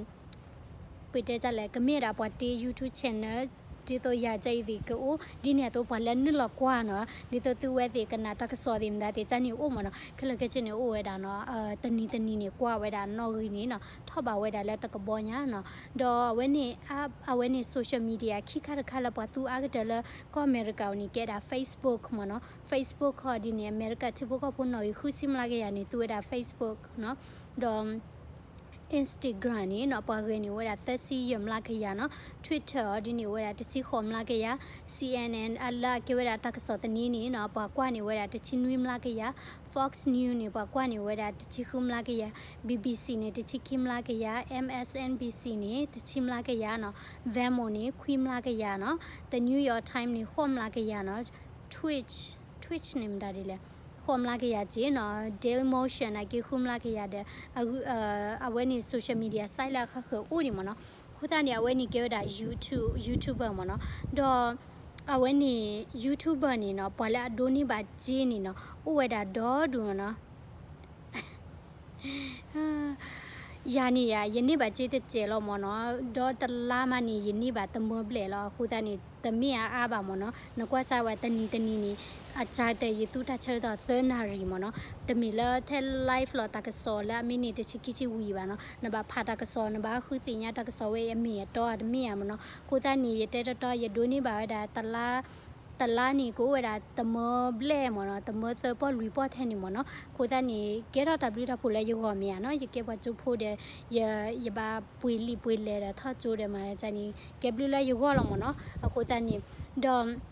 ပတဲတၢ်လဲၣ် ကမ့ၢ်ဒၣ်ပှၤတ့ YouTube channel ဒ်သိးယၤကၢအံၤသ့ၣ်ကအိၣ် ဒ်န့ၣ်အသိးပှၤလၢနုာ်လီၤကွၢ်နီၤ ဒ်သိးသုဝဲသ့ၣ်ကနၣ်တၢ်ကစီၣ်သ့ၣ်မတၤသ့ၣ် ကၢန့ၣ်အိၣ်မ့ၢ်နီၤ ခဲလၢာ်ခဲဆ့န့ၣ်အိၣ်ဝဲဒၣ်နီၤ တနံၤတနံၤန့ၣ် ကွၢ်ဝဲဒၣ်နီၣ်ဂံၢ်န့ၣ်နီၤ ထီၣ်ဘးဝဲဒၣ်လၢတကဘီညါနီၤ ဒီးအဝဲန့ၣ် အဝဲန့ၣ် social media ခံခါတခါလၢပှၤသူအါကတၢၢ်လၢကီၢ်အမဲရကၤအအိၣ်န့ၣ် ကဲဒၣ် Facebook မ့ၢ်နီၤ Facebook ခီဒ်န့ၣ် အမဲရကၤထံဖိကီၢ်ဖိနီၣ်ဂံၢ်ဃုဆံမျးကယၤန့ၣ် သူဝဲဒၣ် Facebook နီၤ ဒီး Instagram န့ၣ်နီၤ ပှၤဂဲၤန့ၢ်ဝဲဒၣ်သၢဆံယဲၢ်မျးကယၤနီၤ Twitter အီၤဒ်န့ၣ်ဝဲဒၣ်တဆံဃိးမျးကယၤ CNN အလၢအကဲဝဲဒၣ်တၢ်ကစီၣ်သန့န့ၣ်နီၤ ပှၤကွၢ်န့ၢ်ဝဲဒၣ်တဆံနွံမျးကယၤ Fox News န့ၣ် ပှၤကွၢ်န့ၢ်ဝဲဒၣ်တဆံဃုမျးကယၤ BBC န့ၣ် တဆံခံမျးကယၤ MSNBC န့ၣ် တဆံမျးကယၤနီၤ Vimeo န့ၣ် ခွံမျးကယၤနီၤ The New York Times န့ၣ် ဃိးမျးကယၤနီၤ Twitch Twitch န့ၣ်မတၤဒ်လဲၣ် ဃိးမျးကယၤက့နီၤ Daily Motion အက့ဃုမျးကယၤဒီး အဝဲန့ၣ် social media site လၢအဃၣ်ဃၢၤအိၣ်ဒံးမ့ၢ်နီၤ အဃိသတးန့ၣ် အဝဲန့ၣ်ကဲဝဲဒၣ် YouTube YouTuber မ့ၢ်နီၤ ဒီး အဝဲန့ၣ် YouTuber န့ၣ်နီၤ ပှၤလၢအဒိးန့ၢ်ဘၣ်စ့န့ၣ်နီၤ အိၣ်ဝဲဒၣ်ဒီဒူၣ်နီၤ ယၤန့ၣ်ယၤ ယန့ၢ်ဘၣ်စ့တစဲးလီၤမ့ၢ်နီၤ ဒီးတလါမးန့ၣ် ယန့ၢ်ဘၣ်တမၢဘျဲၣ်လီၤ အဃိသတးန့ၣ် တမ့ၢ်အါအါဘၣ်မ့ၢ်နီၤ နကွၢ်စၢ်ဝဲတနံၤတနံၤန့ၣ် အစှၤကတၢၢ်ယသူတၢ်ဆၢကတီၢ်သၢနၣ်ရံၣ်မ့ၢ်နီၤ တမ့ၢ်လၢထဲ live လီၤတၢ်ကစီၣ်လၢအမ့ၢ်န့ၢ်တဆံခံဆံဝံၤဘၣ်နီၤ နဘၣ်ဖးတၢ်ကစီၣ် နဘၣ်ဃုသ့ၣ်ညါတၢ်ကစီၣ်ဝဲအမ့ၢ်အတီအတမ့ၢ်ဧါမ့ၢ်နီၤ အဃိသတးန့ၣ် ယတဲတီတီ ယဒိးန့ၢ်ဘၣ်ဝဲဒၣ်တလါ တလါန့ၣ် ကအိၣ်ဝဲဒၣ်တမၢဘျဲၣ်မ့ၢ်နီၤ တမၢသၢပီၢ်လွံၢ်ပီၢ်ထဲန့ၣ်မ့ၢ်နီၤ အဃိသတးန့ၣ် ကဲထီၣ်တၢ်ဘျုးတၢ်ဖှိၣ်လၢယဂီၢ်မ့ၢ်ဧါနီၤ ယကဲပှၤကၠိဖိဒီး ယဘၣ်ပှ့ၤလံာ်ပှ့ၤလဲၢ်ဒီးထီၣ်ကၠိဒီးမၤန့ၣ် ကဲဘျုးလၢယဂီၢ်လီၤမ့ၢ်နီၤ အဃိသတးန့ၣ် ဒီး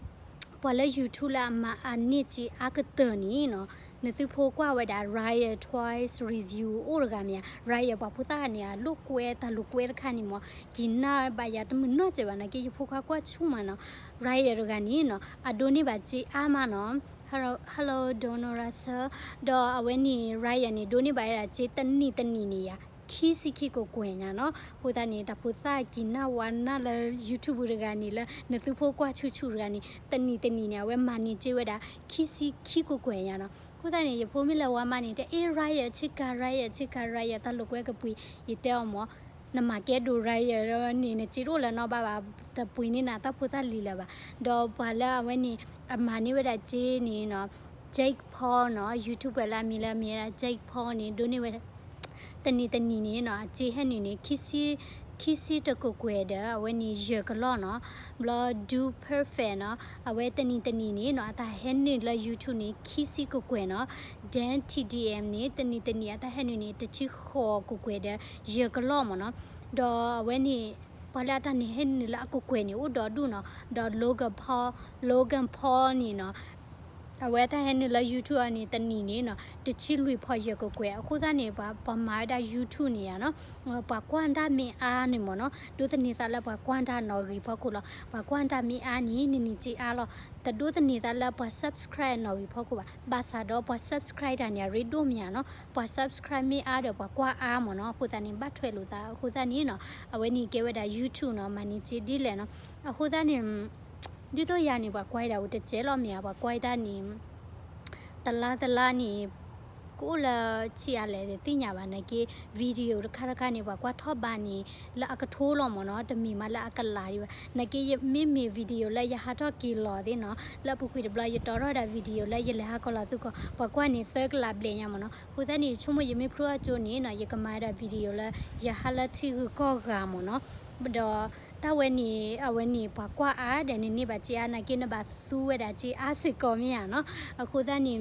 ပှၤလၢ YouTube လၢအမၤအန့ၢ်စ့အါကတၢၢ်န့ၣ်နီၤ နသုဖိကွၢ်ဝဲဒၣ် Ryan Twice Review အိၣ်တဂၤမ့ၢ်ဧါ Ryan ပှၤဖိသၣ်န့ၣ် အလိာ်ကွဲတၢ်လိာ်ကွဲတခါန့ၣ်မ့ၢ် က့ၤနၢ်ဘၣ်ယၤတမုာ်နီၢ်စဲးဘၣ်နာ်က့ ယဖိခွါကွၢ်ဆူၣ်မးနီၤ Ryan တဂၤန့ၣ်နီၤ အဒိးန့ၢ်ဘၣ်စ့အါမးနီၤ Hello Donald Russell ဒီးအဝဲန့ၣ် Ryan န့ၣ် ဒိးန့ၢ်ဘၣ်ဝဲဒၣ်စ့တနံၤတနံၤန့ၣ်ယၤ ခံဆံခံကကွဲၢ်ညါနီၤ အဃိသတးန့ၣ် တၢ်ဖိသၣ်က့ၤနၢ်ဝါနၢ်လၢ YouTube တဂၤန့ၣ် လၢနသုဖိကွၢ်ဆူၣ်ဆူၣ်တဂၤန့ၣ် တနံၤတနံၤန့ၣ် အဝဲမၤန့ၢ်စ့ဝဲဒၣ် ခံဆံခံကကွဲၢ်ညါနီၤ အဃိသတးန့ၣ် ယဖိမ့ၢ်လဲၤဝါမးန့ၣ် တဲ အ့ Ryan ဆ့ကၤ Ryan ဆ့ကၤ Ryan တၢ်လိာ်ကွဲကပှ့ၤ ယတဲအီၤမ့ၢ် နမၤကဲဒိၣ် Ryan န့ၣ် နစ့တအိၣ်လၢၤနီတဘျီဘၣ် တပှ့ၤန့ၢ်နၤတၢ်ဖိသၣ်လံၤလၢၤဘၣ် ဒီးပှၤလၢအဝဲန့ၣ် အမၤန့ၢ်ဝဲဒၣ်စ့န့ၣ်နီၤ Jake Paul နီၤ YouTuber လၢအမံၤလၢအမ့ၢ်ဝဲဒၣ် Jake Paul န့ၣ် ဒိးန့ၢ်ဝဲ တနံၤတနံၤန့ၣ်နီၤ အစ့ဟဲနုာ်န့ၣ် ခံဆံတကကွဲၢ်ဒီး အဝဲန့ၣ်ယဲၢ်ကလီၢ်နီၤ ဘျီ Dude Perfect နီၤ အဝဲတနံၤတနံၤန့ၣ်နီၤ အတၢ်ဟဲနုာ်လၢ YouTube န့ၣ် ခံဆံကကွဲၢ်နီၤ Dan TDM န့ၣ် တနံၤတနံၤအတၢ်ဟဲနုာ်န့ၣ် တဆံဃိးကကွဲၢ်ဒီး ယဲၢ်ကလီၢ်မ့ၢ်နီၤ ဒီးအဝဲန့ၣ် ပှၤလၢအတၢ်န့ၣ်ဟဲနုာ်လၢအကကွဲၢ်န့ၣ် အိၣ်ဒီဒူၣ်နီၤ ဒီး Logan Paul Logan Paul န့ၣ်နီၤ အဝဲတၢ်ဟဲနုာ်လၢ YouTube အီၤန့ၣ် တနံၤန့ၣ်နီၤ တဆံလွံၢ်ဖီယဲၢ်ကကွဲၢ် အဃိသတးန့ၣ် ပှၤမၤဝဲဒၣ် YouTube န့ၣ်ယါနီၤ ပှၤကွၢ်တၢ်မ့ၢ်အါန့ၣ်မ့ၢ်နီၤ ဒိးသန့ၤသးလၢပှၤကွၢ်တၢ်နီၣ်ဂံၢ်ဖီခိၣ်လီၤ ပှၤကွၢ်တၢ်မ့ၢ်အါန့ၣ် နနံၤစ့အါလီၤ တဒိးသန့ၤသးလၢပှၤ subscribe နီၣ်ဂံၢ်ဖီခိၣ်ဘၣ် ဘၣ်ဆၣ်ဒီးပှၤ subscribe တၢ်န့ၣ် အရ့ဒိၣ်မ့ၢ်ဧါနီၤ ပှၤ subscribe မ့ၢ်အါဒီးပှၤကွၢ်အါမ့ၢ်နီၤ အဃိသတးန့ၣ် ဘၣ်ထွဲလိာ်သး အဃိသတးန့ၣ်နီၤ အဝဲန့ၣ်ကဲဝဲဒၣ် YouTube နီၤ မၤန့ၢ်စ့ဒ်လဲၣ်နီၤ အဃိသတးန့ၣ် ဒ်သိးယၤန့ၣ် ပှၤကွၢ်တၢ်အိၣ်တစဲးလီၤမ့ၢ်ဧါ ပှၤကွၢ်တၢ်န့ၣ် တလါတလါန့ၣ် ကအိၣ်လၢဆံးအါလဲၣ်သ့ၣ်ညါဘၣ် နာ်က့ video တခါတခါန့ၣ် ပှၤကွၢ်ထီၣ်ဘးန့ၣ် လၢအကထိလီၤမ့ၢ်နီၤ တမ့ၢ်မးလၢအကလးဒံးဘၣ် နာ်က့မ့မ့ၢ် video လၢယဟးထီၣ်က့ၤလီၤသ့ၣ်နီၤ လၢအပူၤကွံာ်တဘျီ ယတီၤထီၣ်ဒၣ် video လၢယလဲၤဟးကီၤလီၤသုးကီၢ် ပှၤကွၢ်န့ၣ်သၢကလးဘျဲၣ်ညါမ့ၢ်နီၤ အဃိသတးန့ၣ် ယဆိကမိၣ်ယမ့ၢ်ဖျိအကၠိန့ၣ်နီၤ ယကမၤဒၣ် video လၢ ယဟးလၢထံဂုၤကီၢ်ဂၤမ့ၢ်နီၤ ဒီးတၢ်ဝဲန့ၣ် အဝဲန့ၣ် ပှၤကွၢ်အါဒီးနန့ၢ်ဘၣ်စ့အါ နာ်က့နဘၣ်သူဝဲဒၣ်စ့အါစ့ၢ်ကီးမ့ၢ်ဧါနီၤ အဃိသတးန့ၣ်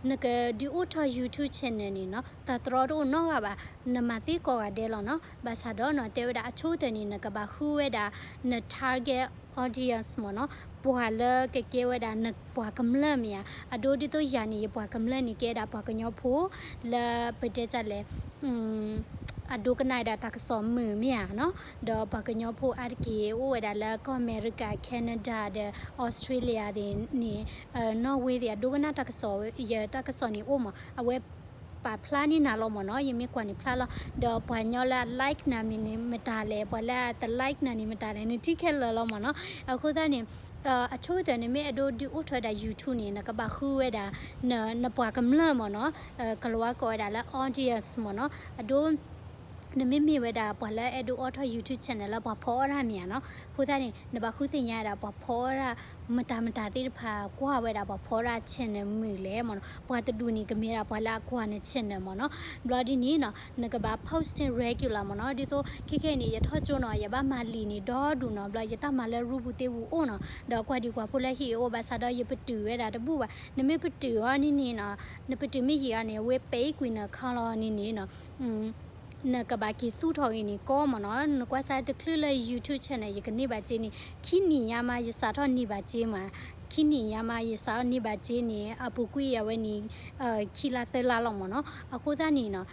နကဒုးအိၣ်ထီၣ် YouTube channel န့ၣ်နီၤ တၢ်တြီတအိၣ်နီတဂၤဘၣ် နမၤသ့ကိးဂၤဒဲးလီၤနီၤ ဘၣ်ဆၣ်ဒီးနီၤ တဲဝဲဒၣ်အဆိကတၢၢ်န့ၣ် နကဘၣ်ဃုဝဲဒၣ် န target audience မ့ၢ်နီၤ ပှၤလၢကကဲဝဲဒၣ်နပှၤကမျၢၢ်မ့ၢ်ဧါ အဒိဒ်သိးယၤန့ၣ် ယပှၤကမျၢၢ်န့ၣ် ကဲဒၣ်ပှၤကညီဖိ လၢပတဲတၢ်လဲၣ် အဒိကနၣ်ဝဲဒၣ်တၢ်ကစီၣ်မုာ်မ့ၢ်ဧါနီၤ, ဒီးပှၤကညီဖိအါတက့ၢ်အိၣ်ဝဲဒၣ်လၢကီၢ်အမဲရကၤ Canada ဒီး Australia သ့ၣ်န့ၣ်, Norway သ့ၣ် အဒိကနၣ်တၢ်ကစီၣ်, ယတၢ်ကစီၣ်န့ၣ်အိၣ်မး အဝဲပာ်ဖျါန့ၢ်နၤလီၤမ့ၢ်နီၤ, ယမ့ၢ်ကွၢ်န့ၣ်ဖျါလီၤ, ဒီးပှၤကညီလၢအ like နၤမ့ၢ်န့ၣ်မတၤလဲၣ်, ပှၤလၢအတ like နၤန့ၣ်မတၤလဲၣ်, နထံၣ်ခဲလၢာ်လီၤမ့ၢ်နီၤ, အဃိသတးန့ၣ် အဆိကတၢၢ်န့ၣ်မ့ၢ်အဲၣ်ဒိးဒုးအိၣ်ထီၣ်ဝဲဒၣ် YouTube န့ၣ် နကဘၣ်ဃုဝဲဒၣ် နပှၤကမျၢၢ်မ့ၢ်နီၤ, ကလၤဝါကိးဝဲဒၣ်လၢ audience မ့ၢ်နီၤ, အဒိ နမ့မ့ၢ်ဝဲဒၣ်ပှၤလၢအဲၣ်ဒိးအိးထီၣ် YouTube channel လၢပှၤဖီအီၣ်တၢ်မ့ၢ်ဧါနီၤ, အဃိသတးန့ၣ် နဘၣ်ဃုသ့ၣ်ညါဝဲဒၣ်ပှၤဖီအီၣ်တၢ် မတၤမတၤသ့ၣ်တဖၣ်ကွၢ်ဝဲဒၣ်ပှၤဖီအီၣ်တၢ် channel မုာ်လဲၣ်မ့ၢ်နီၤ, ပှၤတဒူၣ်န့ၣ် ကမ့ၢ်ဒၣ်ပှၤလၢအကွၢ်န channel မ့ၢ်နီၤ, ဘျီဒ်န့ၣ်နီၤ နကဘၣ် post regular မ့ၢ်နီၤ, ဒ်သိးခဲခဲအံၤန့ၣ် ယထီၣ်ကၠိနီၤ ယဘၣ်မၤလံာ်န့ၣ်ဒီဒူၣ်နီၤ, ဘျီယတၢ်မၤလၢရူပူၤသ့ပူၤအိၣ်နီၤ, ဒီးကွၢ်ဒံးကွၢ်ဖိလၢဟံၣ်အအိၣ်ဘၣ်ဆၣ်ဒီးယပတုာ်ဝဲဒၣ်တဘူၣ်ဘၣ်, နမ့ၢ်ပတုာ်အီၤန့ၣ်န့ၣ်နီၤ, နပတုာ်မ့ၢ်ယံာ်အီၤန့ၣ် အဝဲပဲာ်ကွံာ်န account လီၤန့ၣ်န့ၣ်နီၤ နကဘၣ်က့ၤသူၣ်ထီၣ်ဂ့ၤန့ၣ်ကီမ့ၢ်နီၤ, နကွၢ်စၢ်တချုးလၢ YouTube channel ယကန့ၢ်ဘၣ်စ့န့ၣ် ခံနံၣ်ညါမး ယစးထီၣ်န့ၢ်ဘၣ်စ့မး, ခံနံၣ်ညါမး ယစးထီၣ်န့ၢ်ဘၣ်စ့န့ၣ် အပူၤကွံာ်အဝဲန့ၣ် ခံလါသၢလါလီၤမ့ၢ်နီၤ, အဃိသတးန့ၣ်နီၤ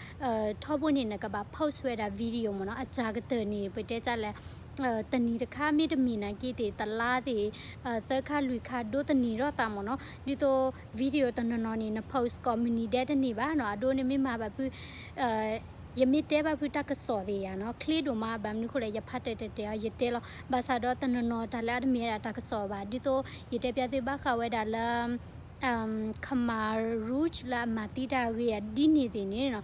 ထီဘိန့ၣ် နကဘၣ် post ဝဲဒၣ် video မ့ၢ်နီၤ, အစှၤကတၢၢ်န့ၣ် ပတဲတၢ်လဲၣ် တနံၤတခါမ့တမ့ၢ်နာ်က့သ့ၣ် တလါသ့ၣ် သၢခါလွံၢ်ခါ ဒိးသန့ၤထီၣ်သးမ့ၢ်နီၤ, ဒ်သိး video တနီၤနီၤန့ၣ် န post ကိးမုၢ်နံၤဒဲးတန့ၢ်ဘၣ်နီၤ, အဒိန့ၣ်မ့ၢ်မၤဘၣ်ဖု ယမ့ၢ်တဲဘၣ်ဖုတၢ်ကစီၣ်သ့ၣ်ယါနီၤ, ချ့ဒိၣ်မး ဘၣ်မနုၤဃိလဲၣ် ယဖးတဲာ်တဲာ်တဲာ်အီၤ ယတဲလီၤ, ဘၣ်ဆၣ်ဒီးတနီၤနီၤတၢ်လၢအတမ့ၢ်ဝဲဒၣ်တၢ်ကစီၣ်ဘၣ်, ဒ်သိး ယတဲပျးသုဘၣ်ဃးဝဲဒၣ်လၢ Khmer Rouge လၢအမၤသံတၢ်အဂ့ၢ်အဒ်န့ၣ်သ့ၣ်န့ၣ်နီၤ,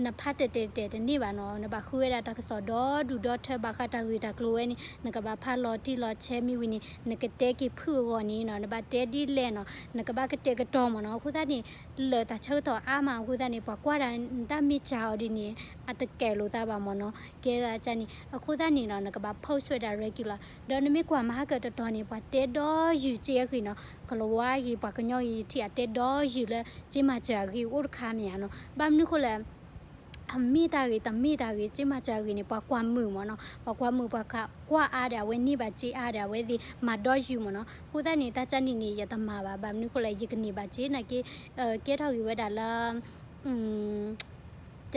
နဖးတဲာ်တဲာ်တဲာ်တန့ၢ်ဘၣ်နီၤ, နဘၣ်ဃုဝဲဒၣ်တၢ်ကစီၣ်ဒီဒူၣ်ဒီထၢဘၣ်ဃးတၢ်ဂ့ၢ်တၢ်ကျိၤဝဲန့ၣ် နကဘၣ်ဖးလီၤတံၢ်လီၤဆဲးမ့ၢ်ဝံၤန့ၣ် နကတဲက့ၤဖုၣ်အဂီၢ်န့ၣ်နီၤ, နဘၣ်တဲဒ်လဲၣ်နီၤ, နကဘၣ်ကတဲာ်ကတီၤမ့ၢ်နီၤ, အဃိသတးန့ၣ် လၢာ်တၢ်ဆၢကတီၢ်အါမး အဃိသတးန့ၣ် ပှၤကွၢ်တၢ်နတၢ်မ့ၢ်စှၤအီၤဒ်န့ၣ် အတကဲလိာ်သးဘၣ်မ့ၢ်နီၤ, ကဲသးန့ၣ် အဃိသတးန့ၣ်နီၤ နကဘၣ် post ဝဲဒၣ် regular လီၤ, ဒီးနမ့ၢ်ကွၢ်မၤဟါကၢၣ်တတီၤန့ၣ် ပှၤတဲဒီယုာ်စ့အဂ့ၢ်နီၤ, ကလၤဝါဂ့ၤ ပှၤကညီဂ့ၤ ယထံၣ်အတဲဒီယုာ်လၢ စ့မၤစၢၤအဂ့ၢ်အိၣ်တခါမ့ၢ်ဧါနီၤ, ဘၣ်မနုၤဃိလဲၣ် အမ့ၢ်တၢ်ဂ့ၤ တမ့ၢ်တၢ်ဂ့ၤ စ့မၤစၢၤအဂ့ၢ်န့ၣ် ပှၤကွၢ်မုာ်မ့ၢ်နီၤ, ပှၤကွၢ်မုာ် ပှၤကွၢ်အါဒီး အဝဲန့ၢ်ဘၣ်စ့အါဒီး အဝဲသ့ၣ်မၤဒီယုာ်မ့ၢ်နီၤ, အဃိသတးန့ၣ် တၢ်ကၢ်န့ၣ်န့ၣ် ယတမၤဘၣ်, ဘၣ်မနုၤဃိလဲၣ် ယကန့ၢ်ဘၣ်စ့နာ်က့ ကဲထီၣ်ဂ့ၤဝဲဒၣ်လၢ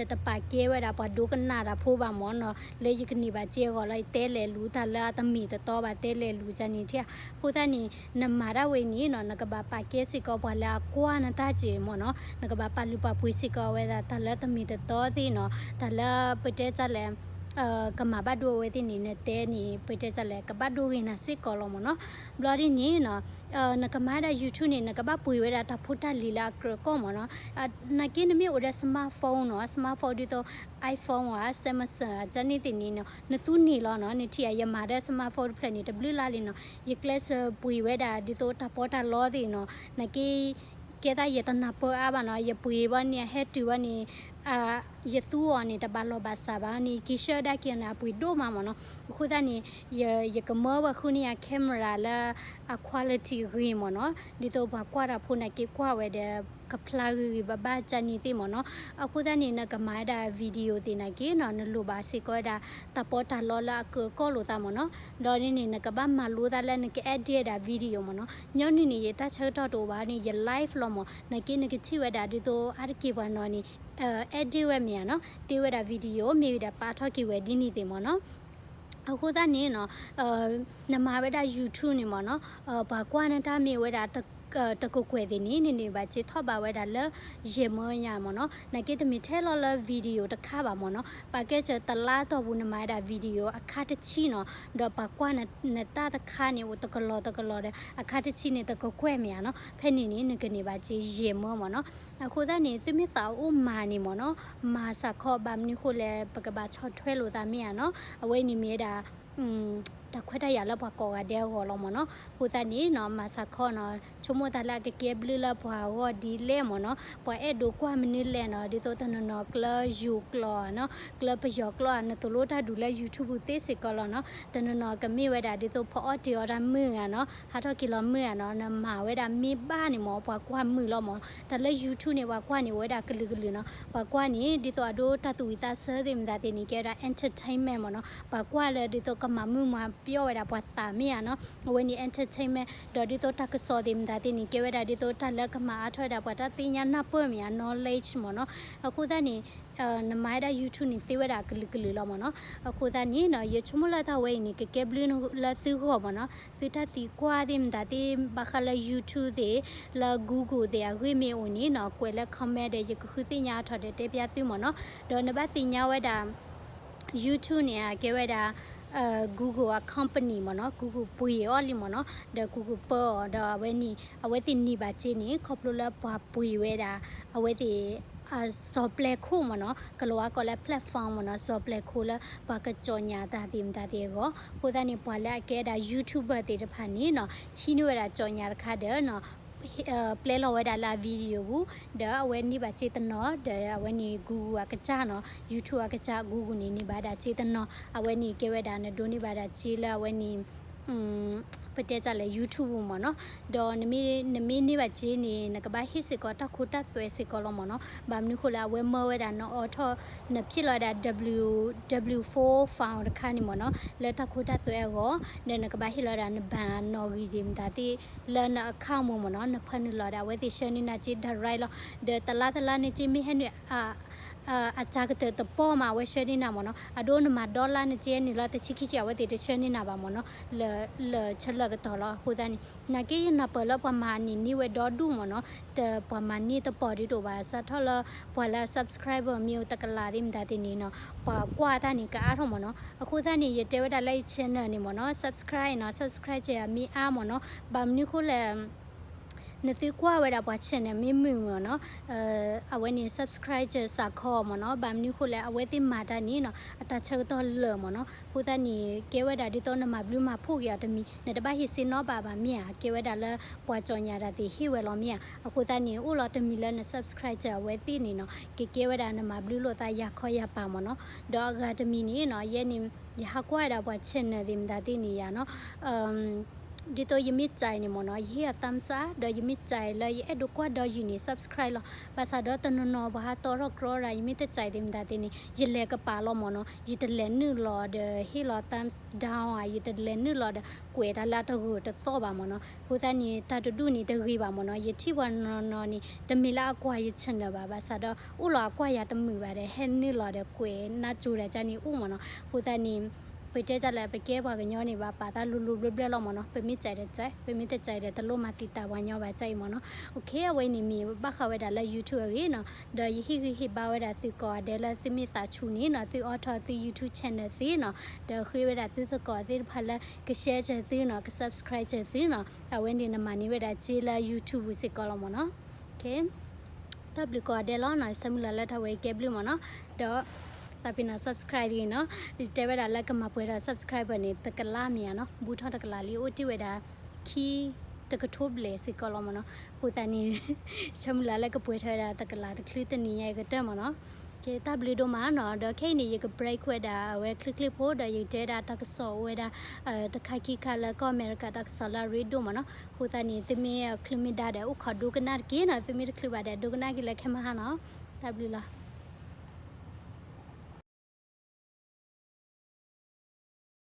တတပာ်ကဲဝဲဒၣ်ပှၤဒိကနၣ်တၢ်ဖိဘၣ်မ့ၢ်နီၤ, လၢယကန့ၢ်ဘၣ်စ့အဂီၢ်လီၤ, ယတဲလဲၤလူၤတၢ်လၢအတမ့ၢ်တတီဘၣ် တဲလဲၤလူၤကန့ၣ်ထံၣ်, အဃိသတးန့ၣ် နမၤဒၣ်ဝဲန့ၣ်နီၤ နကဘၣ်ပာ်ကဲစ့ၢ်ကီးပှၤလၢအကွၢ်နတၢ်စ့မ့ၢ်နီၤ, နကဘၣ်ပာ်လုၢ်ပာ်ပှ့ၤစ့ၢ်ကီးဝဲဒၣ်တၢ်လၢတမ့ၢ်တတီသ့ၣ်နီၤ, တၢ်လၢပတဲတၢ်လဲၣ် ကမၤဘၣ်ဒိအဝဲသ့ၣ်န့ၣ် နတဲန့ၣ် ပတဲတၢ်လဲၣ် ကဘၣ်ဒိဂ့ၤနၤစ့ၢ်ကီးလီၤမ့ၢ်နီၤ, ဘျီဒ်န့ၣ်နီၤ နကမၤဒၣ် YouTube န့ၣ် နကဘၣ်ပှ့ၤဝဲဒၣ်တၢ်ဖိတၢ်လံၤလၢအကြၢးကီၢ်မ့ၢ်နီၤ, နာ်က့နမ့ၢ်အိၣ်ဒီး smartphone နီၤ smartphone ဒ်သိး iPhone ဧါ Samsung ဧါ ကန့ၣ်သ့ၣ်န့ၣ်နီၤ နသူန့ၢ်လီၤနီၤ, နထံၣ်ဧါ ယမၤဒီး smartphone တဖျၢၣ်န့ၣ် တဘျုးလါလံနီၤ, ယကျဲးစၢးပှ့ၤဝဲဒၣ်ဒ်သိးတၢ်ပီးတၢ်လီသ့ၣ်နီၤ, နာ်က့ ကဲသးယတနၢ်ပၢၢ်အါဘၣ်နီၤ, ယပှ့ၤဘၣ်န့ၣ် အဟဲတုၤဘၣ်န့ၣ် ယသူအီၤန့ၣ် တဘၣ်လီၢ်ဘၣ်စးဘၣ်န့ၣ် က့ၤဆှၢဒၣ်က့ၤအီၤန့ၣ် အပှ့ၤဒိၣ်မးမ့ၢ်နီၤ, အဃိသတးန့ၣ် ယကမၢဝဲဃုန့ၢ်ယၤ camera လၢအ quality ဂ့ၤမ့ၢ်နီၤ, ဒ်သိးပှၤကွၢ်တၢ်ဖိနာ်က့ကွၢ်ဝဲဒီး ကဖျါဂ့ၤဂ့ၤဘၣ်ဘၣ်ကန့ၣ်သ့ၣ်မ့ၢ်နီၤ, အဃိသတးန့ၣ် နကမၤဝဲဒၣ် video သ့ၣ်နာ်က့နီၤ နလိၣ်ဘၣ်စ့ၢ်ကီးဝဲဒၣ် တၢ်ပီးတၢ်လီလၢအကြၢးကီၢ်လိာ်သးမ့ၢ်နီၤ, ဒီးဒ်န့ၣ် နကဘၣ်မၤလိသးလၢနက edit ဝဲဒၣ် video မ့ၢ်နီၤ, ညီနုၢ်န့ၣ် ယတၢ်ဆၢကတီၢ်တအိၣ်ဘၣ်န့ၣ် ယ live လီၤမ့ၢ်, နာ်က့နကထံၣ်ဝဲဒၣ်ဒ်သိးအါတက့ၢ်ပှၤနီၤန့ၣ် edit ဝဲမ့ၢ်ဧါနီၤ, တ့ဝဲဒၣ် video မ့ၢ်ဝံၤဒီးပာ်ထီၣ်က့ၤဝဲဒ်န့ၣ်သ့ၣ်မ့ၢ်နီၤ. အဃိသတးန့ၣ်နီၤ နမၤဝဲဒၣ် YouTube န့ၣ်မ့ၢ်နီၤ, ပှၤကွၢ်နတၢ်မ့ၢ်ဝဲဒၣ် တကကွဲၢ်သ့ၣ်န့ၣ် နန့ၢ်ဘၣ်စ့ထီၣ်ဘးဝဲဒၣ်လၢ ယဲၢ်မၢညါမ့ၢ်နီၤ, နာ်က့တမ့ၢ်ထဲလီၤလၢ video တခါဘၣ်မ့ၢ်နီၤ, ပာ်ကဲစၢၤတလါတီၢ်ပူၤနမၤဝဲဒၣ် video အခါတဆံနီၤ, ဒီးပှၤကွၢ်နတၢ်တခါန့ၣ် အိၣ်တကလီၢ်တကလီၢ်ဒီး အခါတဆံန့ၣ် တကကွဲၢ်မ့ၢ်ဧါနီၤ, ဖဲန့ၣ်န့ၣ် နကန့ၢ်ဘၣ်စ့ယဲၢ်မၢမ့ၢ်နီၤ. အဃိသတးန့ၣ် သုမ့ၢ်သးအိၣ်မၤန့ၣ်မ့ၢ်နီၤ, မၤစ့ၢ်ကီး ဘၣ်မနုၤဃိလဲၣ် ပကဘၣ်ဆီၣ်ထွဲလိာ်သးမ့ၢ်ဧါနီၤ, အဝဲန့ၣ်မ့ၢ်ဝဲဒၣ် တၢ်ခွဲးတၢ်ယာ်လၢပှၤကိးဂၤဒဲးအဂီၢ်လီၤမ့ၢ်နီၤ. အဃိသတးန့ၣ်နီၤ မၤစ့ၢ်ကီးနီၤ ဆိကမိၣ်တၢ်လၢအကကဲဘျုးလၢပှၤအဂီၢ်ဒ်လဲၣ်မ့ၢ်နီၤ, ပှၤအဲၣ်ဒိးကွၢ်မနုၤလဲၣ်နီၤ, ဒ်သိးတနီၤနီၤကျၢယိၤကျိာ်နီၤ, ကျၢပယီၤကျိာ်ဧါ, နသိၣ်လိတၢ်ဒူၣ်လၢ YouTube သ့စ့ၢ်ကီးလီၤနီၤ. တနီၤနီၤကမ့ၢ်ဝဲဒၣ်ဒ်သိးဖီအီၣ်တ့ၢ်အီၣ်တၢ်မုာ်ဧါနီၤ, ဟးထီၣ်က့ၤလီၤမုာ်ဧါနီၤ, နမၤဝဲဒၣ်မ့ၢ်ဘၣ်န့ၣ်မ့ၢ် ပှၤကွၢ်မုာ်လီၤမ့ၢ်. တၢ်လၢ YouTube န့ၣ် ပှၤကွၢ်န့ၣ် အိၣ်ဝဲဒၣ်ကလုာ်ကလုာ်နီၤ, ပှၤကွၢ်န့ၣ် ဒ်သိးအဒိတၢ်သူၣ်ဝံၣ်သးဆၢသ့ၣ်မတၤသ့ၣ်န့ၣ် ကဲဝဲဒၣ် entertainment မ့ၢ်နီၤ, ပှၤကွၢ်လၢဒ်သိးကမၤမုာ်မၤ ပျီဝဲဒၣ်ပှၤသးမ့ၢ်ဧါနီၤ, အဝဲန့ၣ် entertainment ဒီးဒ်သိးတၢ်ကစီၣ်သ့ၣ်မတၤသ့ၣ်န့ၣ် ကဲဝဲဒၣ်ဒ်သိးတၢ်လၢကမၤအါထီၣ်ဝဲဒၣ်ပှၤတၢ်သ့ၣ်ညါနၢ်ပၢၢ်မ့ၢ်ဧါ knowledge မ့ၢ်နီၤ. အဃိသတးန့ၣ် နမၤဝဲဒၣ် YouTube န့ၣ် သ့ဝဲဒၣ်ကလုာ်ကလုာ်လီၤမ့ၢ်နီၤ. အဃိသတးန့ၣ်နီၤ ယဆိကမိၣ်လၢတၢ်ဝဲအံၤန့ၣ် ကကဲဘျုးလၢသုဂီၢ်မ့ၢ်နီၤ. သုတၢ်သံကွၢ်သ့ၣ်မတၤသ့ၣ် ဘၣ်ဃးလၢ YouTube သ့ၣ် လၢ Google သ့ၣ်အဂ့ၢ်မ့ၢ်အိၣ်န့ၣ်နီၤ ကွဲးလၢ comment ဒီး ယကဃုသ့ၣ်ညါအါထီၣ်ဒီးတဲပျၢ်သုမ့ၢ်နီၤ. ဒီးနဘၣ်သ့ၣ်ညါဝဲဒၣ် YouTube န့ၣ် အကဲဝဲဒၣ် Google အ company မ့ၢ်နီၤ, Google ပှ့ၤအီၤလံမ့ၢ်နီၤ, ဒီး Google ပၢအီၤ ဒီးအဝဲန့ၣ် အဝဲသ့ၣ်န့ၢ်ဘၣ်စ့န့ၣ် ခီဖျိလၢပှၤပှ့ၤဝဲဒၣ် အဝဲသ့ၣ် စီၤပျဲခိၣ်မ့ၢ်နီၤ, ကလၤဝါကိးလၢ platform မ့ၢ်နီၤ, စီၤပျဲခိၣ်လၢပှၤကစီၣ်ညါတၢ်သ့ၣ်မတၤသ့ၣ်အဂီၢ်. အဃိသတးန့ၣ် ပှၤလၢအကဲဒၣ် YouTuber သ့ၣ်တဖၣ်န့ၣ်နီၤ ဟံးန့ၢ်ဝဲဒၣ်စီၣ်ညါတခါဒီးနီၤ ပျဲလီၤဝဲဒၣ်လၢအ video ပူၤ, ဒီးအဝဲန့ၢ်ဘၣ်စ့တနီၤ, ဒီးအဝဲန့ၣ် Google အကစၢ်နီၤ, YouTube အကစၢ် Google န့ၣ် န့ၢ်ဘၣ်ဒၣ်စ့တနီၤ, အဝဲန့ၣ်ကဲဝဲဒၣ်နဒိးန့ၢ်ဘၣ်ဒၣ်စ့လၢအဝဲန့ၣ် ပတဲတၢ်လၢ YouTube ပူၤမ့ၢ်နီၤ. ဒီးနမ့ၢ်န့ၢ်ဘၣ်စ့န့ၣ် နကဘၣ်ဟ့ၣ်စ့ၢ်ကီးတၢ်ခိတၢ်သွဲစ့ၢ်ကီးလီၤမ့ၢ်နီၤ. ဘၣ်မနုၤဃိလၢအဝဲမၢဝဲဒၣ် နအိးထီၣ် နဖံးလီၤဝဲဒၣ် W W four file တခါန့ၣ်မ့ၢ်နီၤ လၢတၢ်ခိတၢ်သွဲအဂီၢ်, ဒီးနကဘၣ်ဟ့ၣ်လီၤဝဲဒၣ်နဘၣ်နီၣ်ဂံၢ်သ့ၣ်မတၤသ့ၣ် လၢန account ပူၤမ့ၢ်နီၤ, နဖၢနုာ်လီၤဒီး အဝဲသ့ၣ်ဆှၢန့ၢ်နၤစ့ direct လီၤ. ဒီးတလါတလါန့ၣ်စ့မ့ၢ်ဟဲနုာ် အစှၤကတၢၢ်တပီၢ်မး အဝဲဆှၢန့ၢ်နၤမ့ၢ်နီၤ. အဒိနမၤဒီလါန့ၣ်စ့ဟဲနုာ်လီၤတဆံခံဆံ အဝဲသ့ၣ်တဆှၢန့ၢ်နၤဘၣ်မ့ၢ်နီၤ, လၢ လၢဆၢလၢကတီၢ်လီၤ. အဃိသတးန့ၣ် နာ်က့ယနၢ်ပၢၢ်လၢပှၤမၤန့ၢ်န့ၢ်ဝဲဒီဒူၣ်မ့ၢ်နီၤ, တပှၤမၤန့ၢ်တပီၢ်ဒ်သိးဘၣ် စးထီၣ်လၢပှၤလၢ subscriber မ့ၢ်အိၣ်တကလးသ့ၣ်မတၤသ့ၣ်န့ၣ်နီၤ ပှၤကွၢ်တၢ်န့ၣ်ကအါထီၣ်မ့ၢ်နီၤ. အဃိသတးန့ၣ် ယတဲဝဲဒၣ်လၢယ channel န့ၣ်မ့ၢ်နီၤ subscribe နီၤ subscribe စၢၤမ့ၢ်အါမ့ၢ်နီၤ, ဘၣ်မနုၤဃိလဲၣ် နသုကွၢ်ဝဲဒၣ်ပှၤ channel မ့ၢ်မုာ်မ့ၢ်နီၤ, အဝဲန့ၣ် subscribe စၢၤစးခီမ့ၢ်နီၤ, ဘၣ်မနုၤဃိလဲၣ် အဝဲသ့ၣ်မၤတၢ်န့ၣ်နီၤ အတၢ်ဆၢကတီၢ်လၢာ်မ့ၢ်နီၤ. အဃိသတးန့ၣ် ကဲဝဲဒၣ်ဒ်သိးနမၤဘျုးမၤဖှိၣ်က့ၤအီၤတမံၤ နတဘၣ်ဟ့ၣ်စ့နီတဘ့ၣ်ဘၣ်မ့ၢ်ဧါ, ကဲဝဲဒၣ်လၢပှၤကၠီၣ်ညါတၢ်သ့ၣ်ဟ့ၣ်ဝဲလီၤမ့ၢ်ဧါ. အဃိသတးန့ၣ် အိၣ်လီၤတမံၤလၢန subscribe စၢၤအဝဲသ့ၣ်န့ၣ်နီၤ ကကဲဝဲဒၣ်နမၤဘျုးလိာ်သးယၤခီယၤပၤမ့ၢ်နီၤ. ဒီးအဂၤတမံၤန့ၣ်နီၤ ယဲန့ၣ် ယဟးကွၢ်ဝဲဒၣ်ပှၤ channel သ့ၣ်မတၤသ့ၣ်န့ၣ်ယၤနီၤ ဒ်သိးယမ့ၢ်စဲးန့ၣ်မ့ၢ်နီၤ ယဟ့ၣ်အီၤ thumbs up ဒီးယမ့ၢ်စဲးလၢယအဲၣ်ဒိးကွၢ်ဒီးယုၢ်န့ၣ် subscribe လီၤ. ဘၣ်ဆၣ်ဒီးတနီၤနီၤပှၤဟးတီထီၣ်ကြီဒၣ် ယမ့ၢ်တစဲးသ့ၣ်မတၤသ့ၣ်န့ၣ် ယလဲၤကပၤလီၤမ့ၢ်နီၤ ယတလဲၤနုာ်လီၤဒီးဟ့ၣ်လီၤ thumbs down ဧါ ယတလဲၤနုာ်လီၤဒီးကွဲးတၢ်လၢအတဂ့ၤတသီၣ်ဘၣ်မ့ၢ်နီၤ. အဃိသတးန့ၣ် တၢ်တဒူၣ်န့ၣ်တဂ့ၤဘၣ်မ့ၢ်နီၤ ယထံၣ်ပှၤနီၤနီၤန့ၣ် တမ့ၢ်လၢအကွၢ်ယ channel ဘၣ် ဘၣ်ဆၣ်ဒီး အိၣ်လီၤအကွၢ်ယၤတမုာ်ဘၣ်ဒီး ဟဲနုာ်လီၤဒီးကွဲးနါစိၤဒၣ်ကၢ်န့ၣ်အိၣ်မ့ၢ်နီၤ. အဃိသတးန့ၣ် ပတဲတၢ်လၢပကဲပှၤကညီန့ၣ် ဘၣ်ပာ်သးလိၤလိၤဘျၢဘျၢလီၤမ့ၢ်နီၤ ပမ့ၢ်စဲးဒီးစဲး ပမ့ၢ်တစဲးဒီး တလိၣ်မၤသံတၢ်ပှၤညီဘၣ်ကၢ်အံၤမ့ၢ်နီၤ. အဝဲန့ၣ်မ့ၢ်ဘၣ်ဃးဝဲဒၣ်လၢ YouTube အဂ့ၢ်နီၤ ဒီးယဟ့ၣ်ဂံၢ်ဟ့ၣ်ဘါဝဲဒၣ်သုကိးဂၤဒဲးလၢသုမ့ၢ်သးဆူၣ်န့ၣ်နီၤ သုအိးထီၣ်သု YouTube channel သ့နီၤ ဒီးဃ့ဝဲဒၣ်သုသကိးသ့ၣ်တဖၣ်လၢက share စၢၤသုနီၤ က subscribe စၢၤသုနီၤ အဝဲန့ၣ်နမၤန့ၢ်ဝဲဒၣ်စ့လၢ YouTube စ့ၢ်ကီးလီၤမ့ၢ်နီၤ. တၢ်ဘျုးကိးဂၤဒဲးလီၤနီၤ ဆၢမုၢ်လၢ်လၢတၢ်ဝဲကဲဘျုးမ့ၢ်နီၤ ဒီး သးပ့ၤနီၤ subscribe တဂ့ၤနီၤ တဲဝဲဒၣ်လၢကမၤပှဲၤထီၣ် subscriber န့ၣ် တကလးမ့ၢ်ဧါနီၤ ဘူးထီၣ်တကလးလံ အိၣ်တ့ၢ်ဝဲဒၣ် ခံတကထိဘျဲၣ်စ့ၢ်ကီးလီၤမ့ၢ်နီၤ. အဃိသတးန့ၣ် ဆၢမုၢ်လၢ်လၢကပှဲၤထီၣ်ဝဲဒၣ်တကလးတချုးတနံၤညါအံၤကတၢၢ်မ့ၢ်နီၤ. ကဲ တၢ်ဘျုးဒိၣ်မးနီၤ ဒီးခဲအံၤန့ၣ် ယက break ဝဲဒၣ်အဝဲချ့ချ့ဖိ ဒီးယကတဲဒၣ်တၢ်ကစီၣ်ဝဲဒၣ် တခါခံခါလၢကီၢ်အမဲရကၤတၢ်ကစီၣ်လၢအရ့ဒိၣ်မ့ၢ်နီၤ. အဃိသတးန့ၣ် သုမ့ၢ်ချုးမ့ၢ်ဒါဒီး အိၣ်ခိးဒိကနၣ်တက့ၢ်နီၤ သုမ့ၢ်တချုးဘၣ်ဒီး ဒိကနၣ်က့ၤလၢခဲမုၢ်ဟါနီၤ. တၢ်ဘျုးလီၤ.